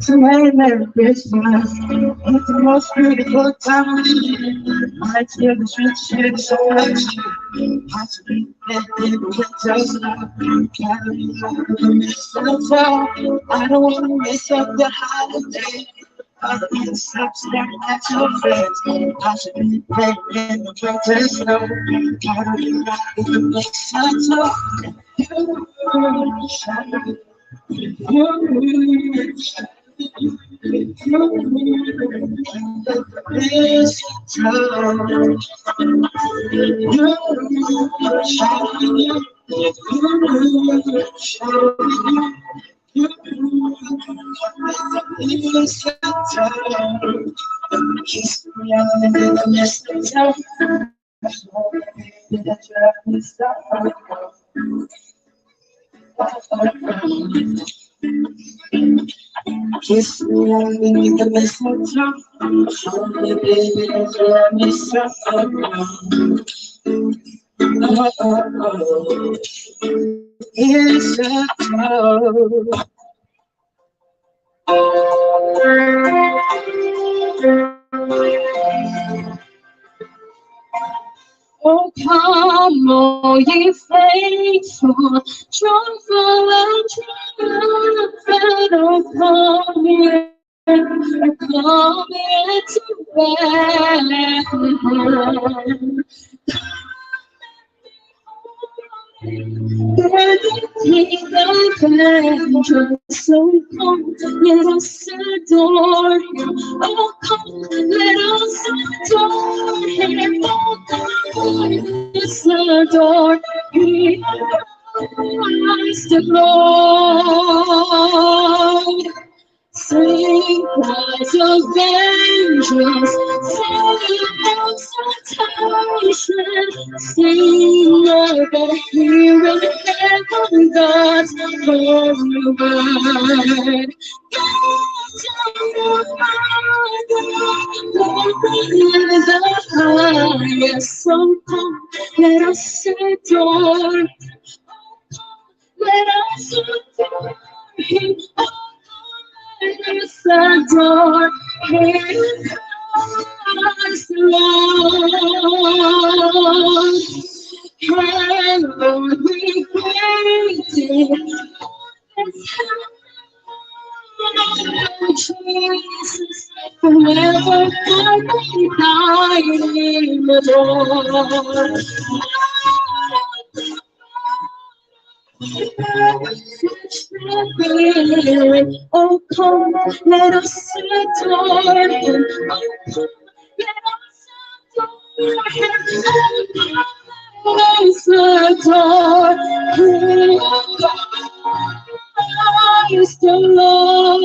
To me, Merry Christmas. It's the most beautiful time of the year. I hear the streets shake so much. I don't wanna miss up the holiday. But it's upstairs at your friends. I should be playing in the protest. No, I don't like the mistletoe. Kiss me underneath the mistletoe. Show me, baby, that you love me so. Oh, oh, oh. Mistletoe. O come, all ye faithful, joyful and triumphant, O come here, O come here to Bethlehem. Let us adore him. Oh, come, let us adore him. Oh, come, let us adore him. Christ the Lord. Sing cries of angels, sing exaltation, sing, Lord, that here in heaven God's holy word. God's holy word, in the highest song, let us adore. Let us adore him. Oh, let us adore him, Christ the Lord. And Lord, we praise him. Jesus, forever magnify him, Lord. Oh, come, let us adore him. Oh, come, let us adore him. Oh, come, let us adore him. Praise the Lord.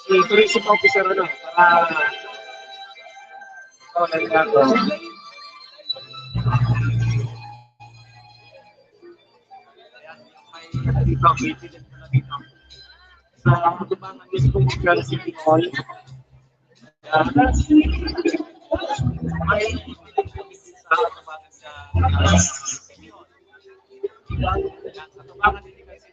Si tourism officer, ano, para, oh, nandito. Ayan, may, dito, may ticket pala dito. Sa Atubangan Mismong City Hall. Ayan. May ticket sa Atubangan sa, ah, City Hall. Ayan, sa Atubangan City Hall.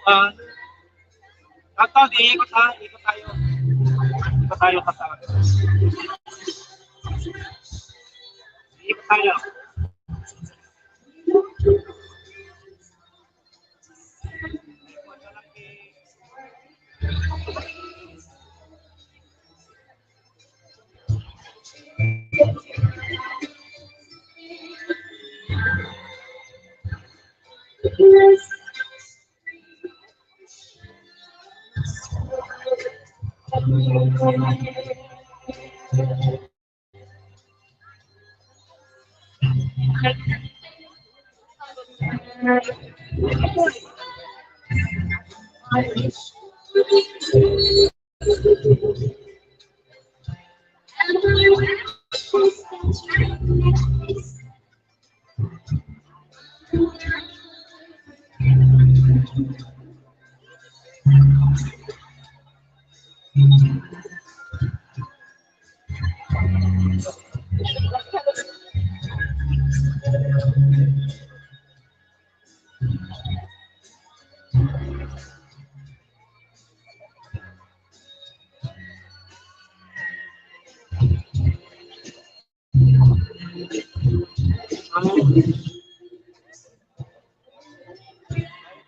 Ah, Doctor, iikot ha, ikot tayo. Ikot tayo, Doctor. Ikot tayo.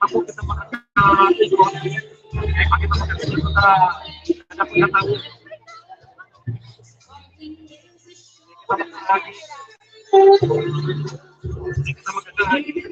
Ako kita makakatigo. Ay, pakita mo kasi sa anak ko na tao. Hindi kita magkakaroon.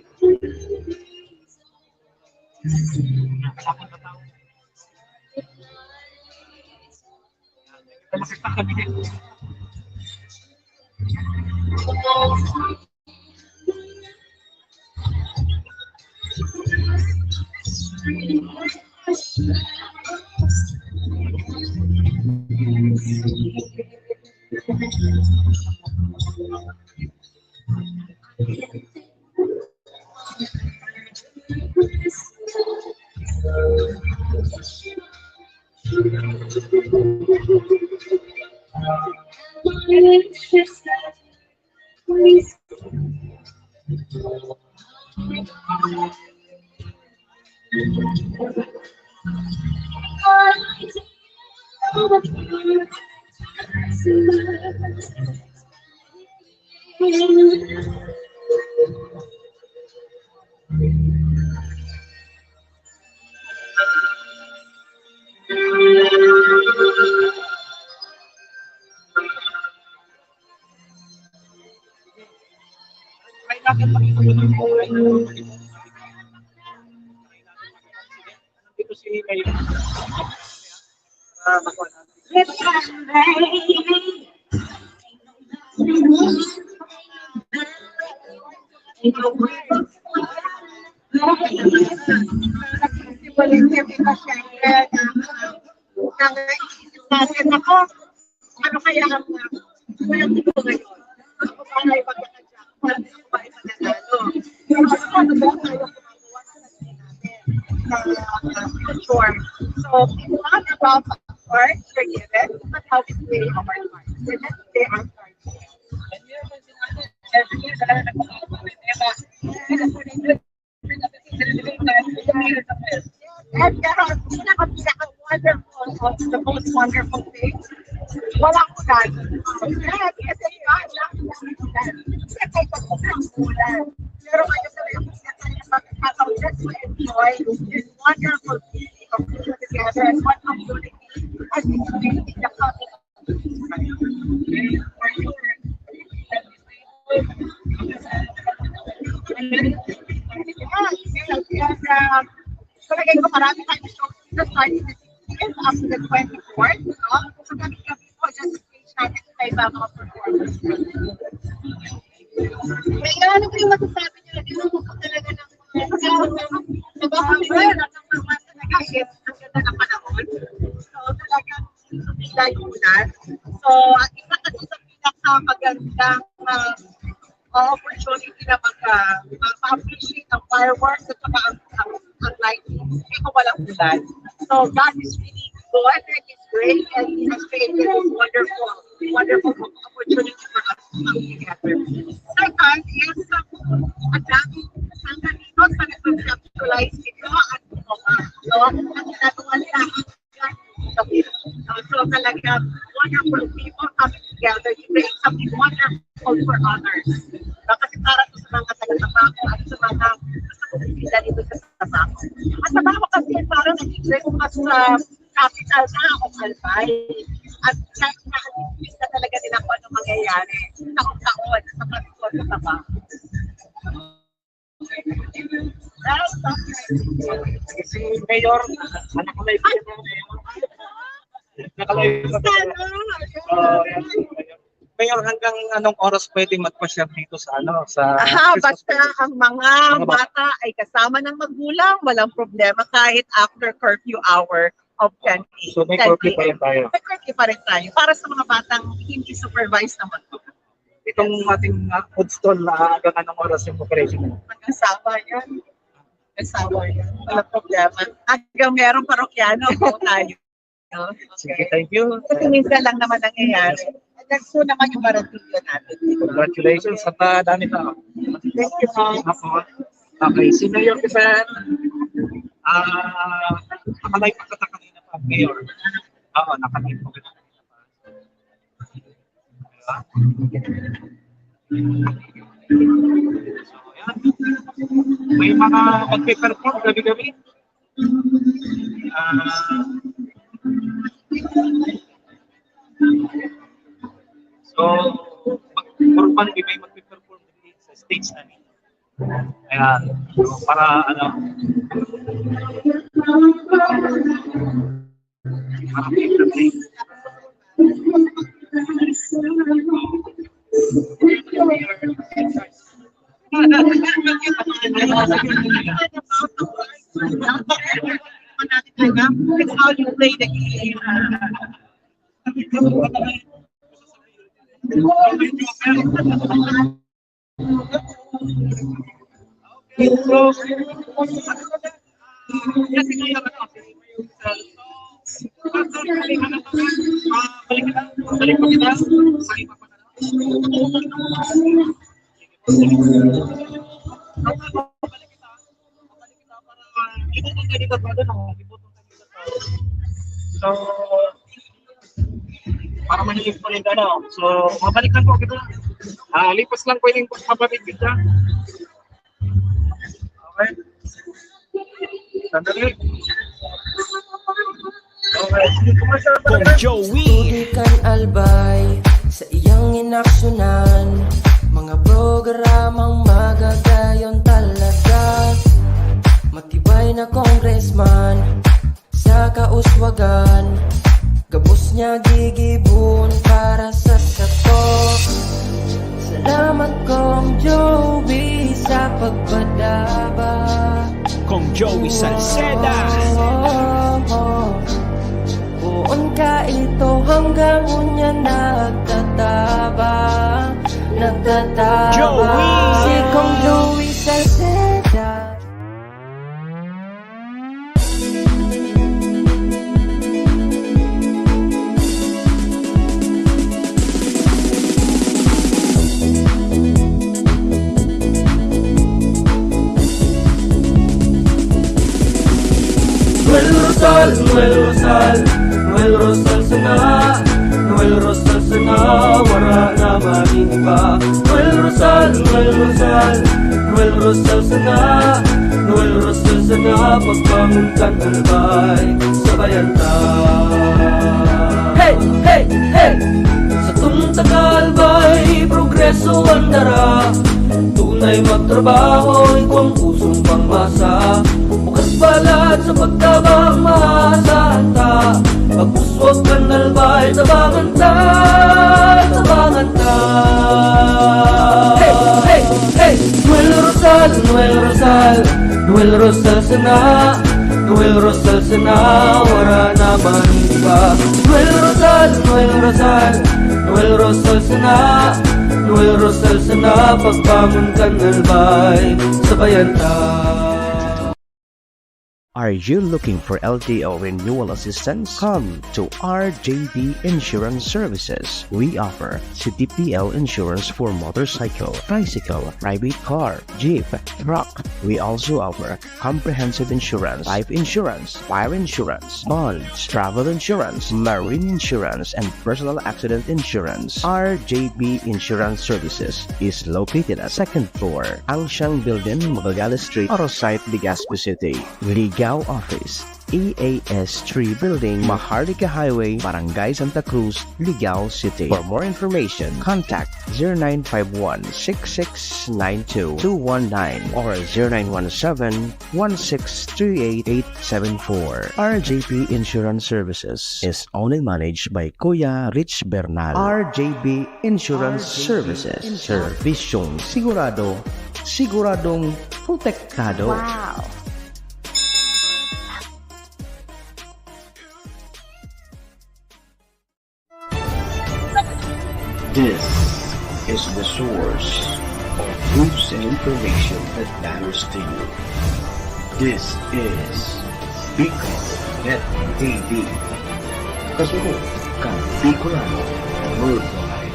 Ito si Mayor. Ah, makuha natin. Kasi walang kami pa, syempre, na, na, naisip natin ako, ano kaya ang, ah, kulang ko ngayon? Ako ba ay magkakadya? Paano ako ba ipananalo? Pero ano, ano ba tayo gumagawa sa sarili natin? Sa, ah, future. So, it's not about, of course, forgiven, but how we play our part. So, let's play our part. And, uh, pinaka, pinaka wonderful of the most wonderful things, walang ulan. Yes, kasi nga, walang ulan. Kasi kahit ako ng ulan. Pero ngayon talaga, pagkakataon, just to enjoy this wonderful feeling of being together as one community. And it's really the coming Yes, yes, yes, um, palagay ko marami tayong shows dito, starting the sixteenth up to the twenty-fourth, no? So, gabi-gabi po, just stage natin sa iba mga performance. Kaya ano po yung masasabi niyo? Ano po talaga ng mga tao na nabasa nila yung mga nag-iit, ang ganda ng panahon. So, talagang hindi lang yung ulan. So, isa kasi sa pinakamagandang, ah, ah, opportunity na mag, ah, ma-, ma-appreciate ang fireworks at saka ang, ang, ang lightning. Kasi kung walang ulan. So, God is really good and He's great and He has created this wonderful, wonderful opportunity for us to come together. Second is, ah, ang daming sangkanitos na nag-conceptualize nito at gumawa. have wonderful people coming together to create something wonderful for others. Diba? Kasi para to sa mga taga-Tabaco at sa mga gusto mong bumida dito sa Tabaco. Ang Tabaco kasi parang naging Christmas sa capital na o Albay. At kahit na ang na talaga nila kung ano mangyayari taon-taon sa pagkakot sa Tabaco. Si Mayor, anak ko lang yung Mayor. Nakalayo na. Sana. Ah, Mayor, hanggang anong oras pwede magpa-share dito sa ano, sa Aha, Christmas basta party? Ang mga Mga bata. bata ay kasama ng magulang, walang problema kahit after curfew hour of ten a.m. So may ten curfew pa rin tayo. May curfew pa rin tayo para sa mga batang hindi supervised naman. Itong ating uh, food stall, uh, hanggang anong oras yung operation mo? Magkasama yan. Magkasama yan. Walang problema. Hanggang merong parokyano, po tayo. Sige, thank you. Kasi minsan lang naman nangyayari. At nagsuo naman yung baratilyo natin. Congratulations sa uh, dami tao. Thank you, ma'am. Ako. Okay, si Mayor Pisan, ah, nakalive pa kita kanina pa, Mayor. Oo, nakalive pa kita kanina pa. Diba? So, yan. May mga magpe-perform gabi-gabi. Ah, so, mag- for fun, may magpe-perform sa stage namin. Ayan. So, para ano, para entertain. It's how you play the game. So, para manilip po rin ano. So, mabalik lang po kita. Ah, lipas lang po yung kapatid kita. Okay. Sandali. Okay. Kong Joey. Tubig kan Albay sa iyang inaksyonan. Mga programang magagayon talaga. Matibay na congressman sa kauswagan. Gabos niya gigibon para sa sato. Salamat Kong Joey sa pagpadaba. Kong Joey Salceda. Buon ka ito hanggang unya nagtatabang. Nagtatabang. Joey. Si Kong Joey Salceda. Noel Rosal, Noel Rosal, Noel Rosal sana, Noel Rosal sana, wala na man iba. Noel Rosal, Noel Rosal, Noel Rosal sana, Noel Rosal sana, pagbangon kan Albay, sabayan ta. Hey, hey, hey! Sa tunta ka Albay, progreso ang dara. Tunay magtrabaho, igwang pusong pangmasa. Bukas balat sa pagtabang, maasahan ta. Pag-uswag kan Albay, tabangan ta, tabangan ta. Hey, hey, hey! Noel Rosal, Noel Rosal, Noel Rosal sana, Noel Rosal sana, wala na man iba. Noel Rosal, Noel Rosal, Noel Rosal sana, Noel Rosal sana, pagbangon kan Albay, sabayan ta. Are you looking for L T O renewal assistance? Come to R J B Insurance Services. We offer C T P L insurance for motorcycle, tricycle, private car, jeep, truck. We also offer comprehensive insurance, life insurance, fire insurance, bonds, travel insurance, marine insurance, and personal accident insurance. R J B Insurance Services is located at second floor, Angsiang Building, Magallanes Street, Oro Site, Legazpi City. Ligao Office, E A S three Building, Maharlika Highway, Barangay Santa Cruz, Ligao City. For more information, contact zero nine five one six six nine two two one nine or zero nine one seven one six three eight eight seven four. R J P Insurance Services is owned and managed by Kuya Rich Bernal. R J B Insurance Services. Serbisyong sigurado, siguradong protektado. Wow! This is the source of news and information that matters to you. This is Bicol Net T V. Kasunod kan Bicolano Worldwide.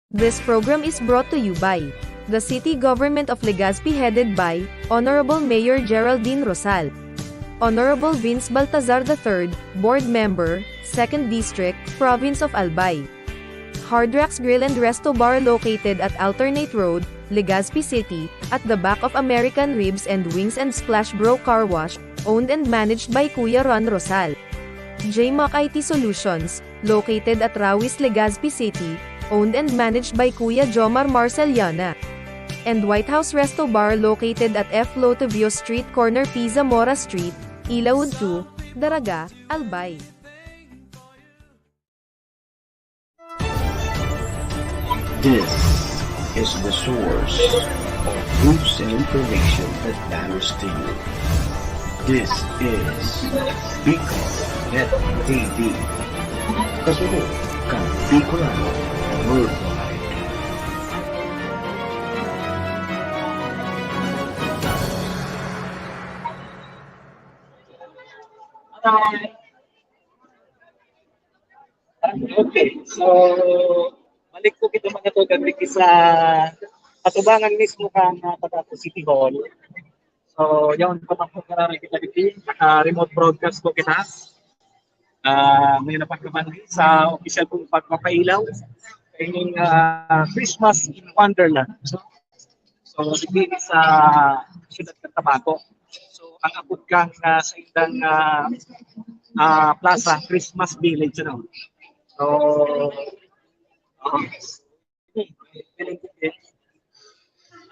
This program is brought to you by the City Government of Legazpi, headed by Honorable Mayor Geraldine Rosal, Honorable Vince Baltazar the third, Board Member, Second District, Province of Albay. Hard Rocks Grill and Resto Bar, located at Alternate Road, Legazpi City, at the back of American Ribs and Wings and Splash Bro Car Wash, owned and managed by Kuya Ron Rosal. J Mac I T Solutions, located at Rawis, Legazpi City, owned and managed by Kuya Jomar Marceliana. And White House Resto Bar, located at F Lotovio Street, corner P. Zamora Street, Ilaud two, Daraga, Albay. This is the source of news and information that matters to you. This is Bicol Net T V. Kasunod kan Bicolano Worldwide. Okay, so balik po kita, mga tugang, dito sa atubangan mismo kan, ah, Cotabato City Hall. So, yun, patak po karari kita dito. Naka-remote broadcast po kita. Ah, ngayon na pagkaman sa opisyal pong pagpapailaw. Kayong, ah, Christmas in Wonderland. So, dito sa siyudad ng Tabaco. So, ang abot kang, ah, sa indang, ah, ah, plaza, Christmas Village, ano. So, oh,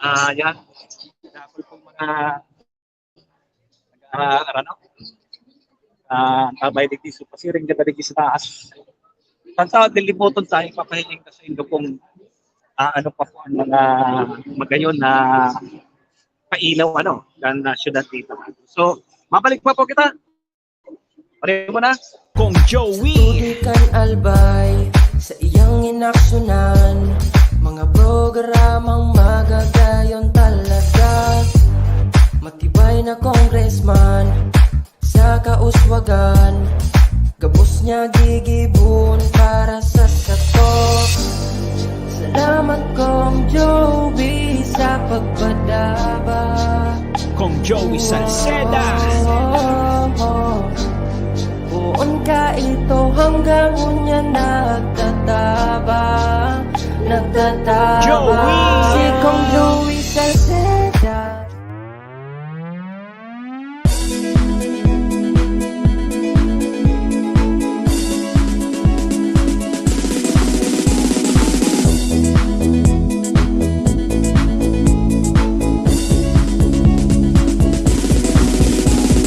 ah, yan. Dahil pong mga nag-aarano. Ah, tabay digdi, so pasiring kita digdi sa taas. Tantaw at lilibuton sa ipapahiling ka sa indo kung, ah, ano pa po ang mga magayon na pailaw, ano, kan, ah, syudad dito. So, mabalik pa po kita. Pare mo na. Kong Joey. Tubig kan Albay sa iyang inaksyonan. Mga programang magagayon talaga. Matibay na congressman sa kauswagan. Gabos niya gigibon para sa sato. Salamat, Kong Joey, sa pagpadaba. Kong Joey Salceda. Poon ka ito hanggang unya nagtatabang, nagtatabang. Joey. Si Kong Joey Salceda.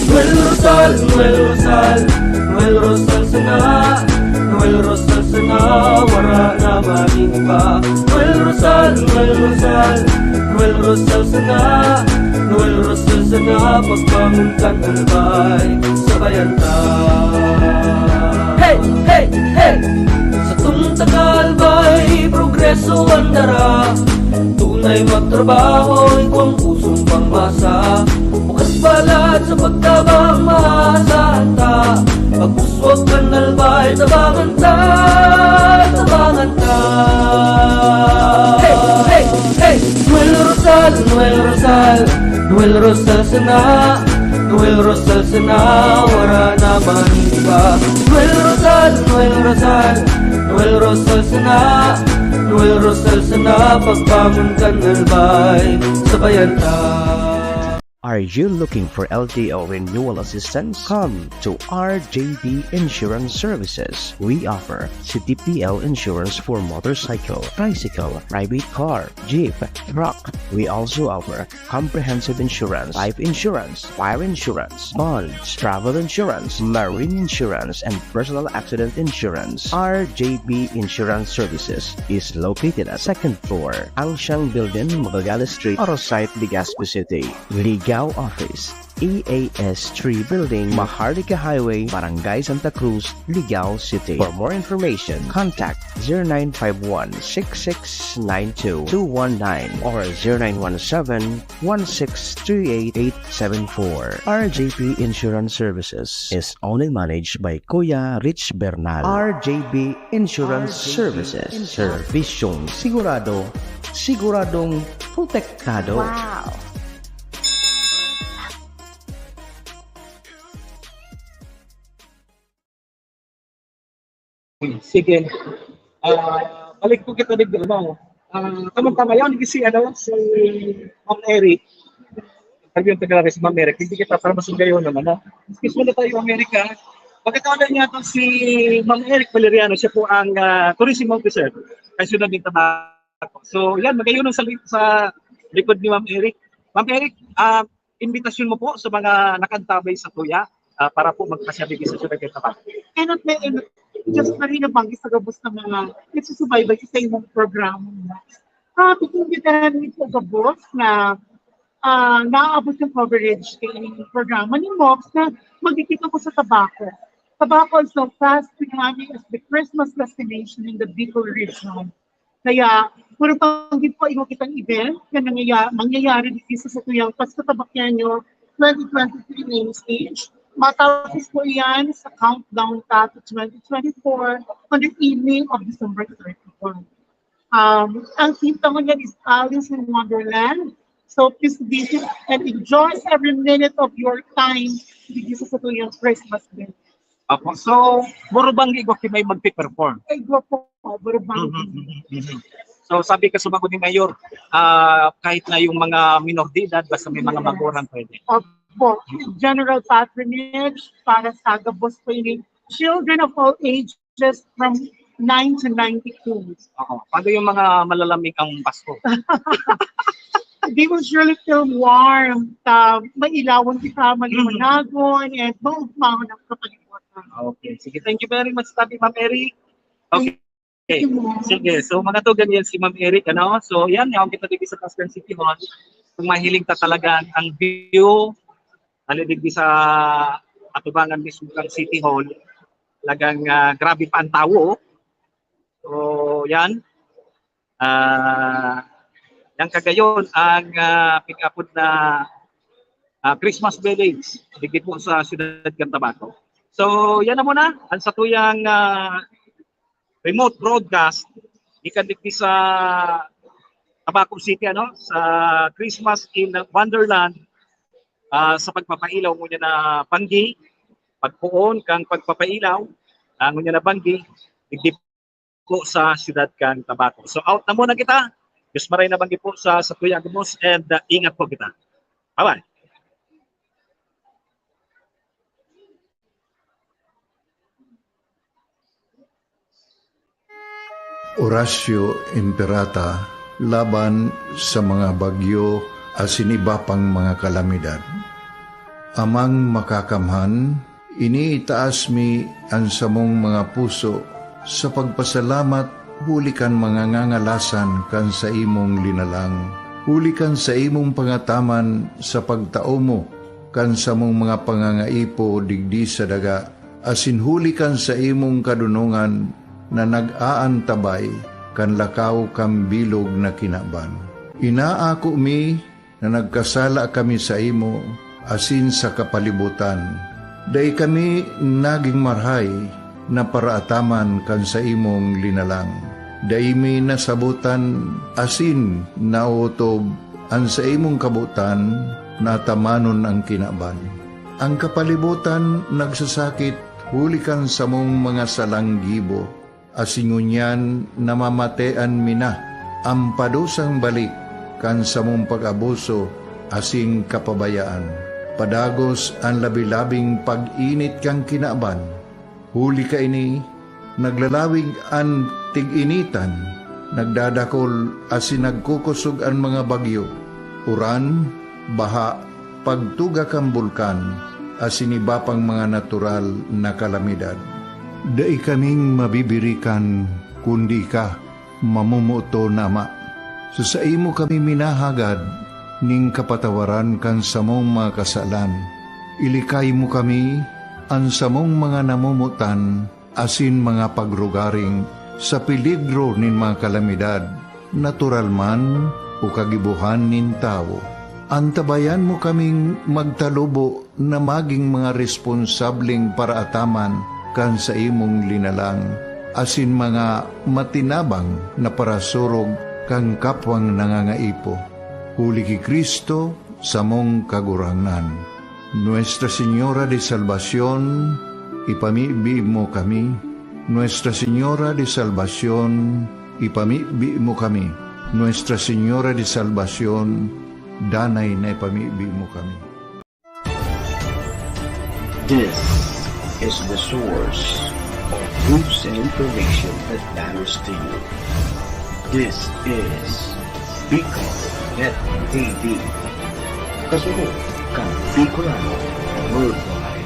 Noel Rosal, Noel Rosal, Noel Rosal sana, Noel Rosal sana, wara na magin iba. Noel Rosal, Noel Rosal, Noel Rosal sana, Noel Rosal sana, pagbangon kan Albay, sabayan ta. Hey, hey, hey! Tagal ba'y progreso ang dara? Tunay magtrabaho, ikaw ang pusong pangmasa. Bukas palad sa pagtabang mahasanta. Pagpuswag kan albay, tabangan ta, tabangan ta. Hey, hey, hey! Noel Rosal, Noel Rosal, Noel Rosal sana, Noel Rosal sana, wala na man iba. Noel Rosal, Noel Rosal, Noel Rosal sana, Noel Rosal sana, pagbangon kan albay, sabayan ta. Are you looking for L T O renewal assistance? Come to R J B Insurance Services. We offer C T P L insurance for motorcycle, tricycle, private car, jeep, truck. We also offer comprehensive insurance, life insurance, fire insurance, bonds, travel insurance, marine insurance, and personal accident insurance. R J B Insurance Services is located at second floor, Angsiang Building, Magallanes Street, Arosite, Legazpi City. Ligao Office, E A S three Building, Maharlika Highway, Barangay Santa Cruz, Ligao City. For more information, contact zero nine five one, six six nine two, two one nine or zero nine one seven, one six three eight, eight seven four. R J P Insurance Services is owned and managed by Kuya Rich Bernal. R J B Insurance Services. Servisyong sigurado, siguradong protektado. Wow! Sige. Ah, balik po kita dito, ano. Ah, tama-tama yan, si, ano, si Ma'am Eric. Sabi yung taga si Ma'am Eric, hindi kita para masugayon naman, ano. Excuse mo na tayo, America. Pagkatawanan niya to si Ma'am Eric Valeriano, siya po ang, ah, tourism officer. Kaya sunod yung tabako. So, yan, magayon sa, li- sa likod ni Ma'am Eric. Ma'am Eric, ah, imbitasyon mo po sa mga nakaantabay sa tuya, ah, para po magpasyal digdi sa Siyudad kan Tabaco. Enot na enot, just na rin nabanggit sa gabos ng mga nagsusubaybay sa imong programa mo. Ah, iimbitahan mi po gabos na, ah, naaabot yung coverage kay programa ni Mox na magkikita ko sa Tabaco. Tabaco is so fast becoming as the Christmas destination in the Bicol region. Kaya, puro panggit po, igo kitang event na nangyaya-, mangyayari dito sa satuyang Pasko Tabaqueño twenty twenty-three main stage. Matapos po yan sa countdown ta to twenty twenty-four on the evening of December thirty-one. Um, ang theme ta ngunyan is Alice in Wonderland. So please visit and enjoy every minute of your time dito sa satuyang Christmas day. Apo. So, puro banggi igwa ki may magpe-perform? Ay, igwa po. Puro banggi. Mhm, mhm, mhm. So, sabi ka sumagot ni Mayor, ah, kahit na yung mga minor de edad, basta may mga magulang pwede. Opo. General patronage para sa gabos po ini. Children of all ages from nine to ninety-two. Oo. Paano yung mga malalamig ang Pasko? They will surely feel warm. Ta, mailawan kita, maliwanagon, and maugmaon ang kapalibutan. Okay. Sige, thank you very much, Tabi, Ma'am Eric. Okay. Thank you, Ma'am. Sige, so mga tugang, yan si Ma'am Eric, ano? So, yan, yaon kita dito sa Pascan City Hall. Kung mahiling ta talaga ang view, ano, digdi sa atubangan mismo ng City Hall, talagang, ah, grabe pa ang tao, oh. So, yan. Ah, yan kagayon ang, ah, pick-up na, ah, Christmas Village, digdi po sa siyudad ng Tabaco. So, yan na muna ang satuyang, ah, remote broadcast gikan digdi sa Tabaco City, ano, sa Christmas in Wonderland, ah, sa pagpapailaw ngunyan na banggi, pagpoon kan pagpapailaw, ah, ngunyan na banggi, digdi po sa siyudad kan Tabaco. So, out na muna kita. Diyos maray na banggi po sa, sa Kuya Agumos, and, ah, ingat po kita. Bye-bye. Orasyo Imperata laban sa mga bagyo asin iba pang mga kalamidad. Amang Makakamhan, iniitaas mi an samong mga puso sa pagpasalamat huli kan mga ngangalasan kan saimong linalang, huli kan saimong pangataman sa pagtao mo kan samong mga pangangaipo digdi sa daga, asin huli kan saimong kadonongan na nag-aantabay kan lakaw kan bilog na kinaban. Inaako mi na nagkasala kami saimo asin sa kapalibotan. Dai kami nagin marahay na paraataman kan saimong linalang. Dai mi nasabotan asin naotob an saimong kabotan na atamanon an kinaban. An kapalibotan nagsasakit huli kan samong mga salang gibo, asin ngunyan namamatean mi na an padusang balik kan samong pag-abuso asin kapabayaan. Padagos an labi-labing pag-init kan kinaban. Huli kaini, naglalawig an tig-initan, nagdadakol asin nagkukosog an mga bagyo, uran, baha, pagtuga kan bulkan, asin iba pang mga natural na kalamidad. Dai kaming mabibirikan, kundi ika, mamomoton na Ama. Sa saimo kami minahagad nin kapatawaran kan samong mga kasalan. Ilikay mo kami, an samong mga namomotan, asin mga pagrugaring sa peligro nin mga kalamidad, natural man o kagibohan nin tawo. Antabayan mo kaming magtalubo na magin mga responsableng paraataman kan saimong linalang, asin mga matinabang na parasurog kan kapwang nangangaipo. Huli ki Cristo, samong Kagurangnan. Nuestra Señora de Salvacion, ipamibi mo kami. Nuestra Señora de Salvacion, ipamibi mo kami. Nuestra Señora de Salvacion, danay na ipamibi mo kami. This is the source of news and information that matters to you. This is Bicol Net T V. Kasunod kan Bicolano Worldwide.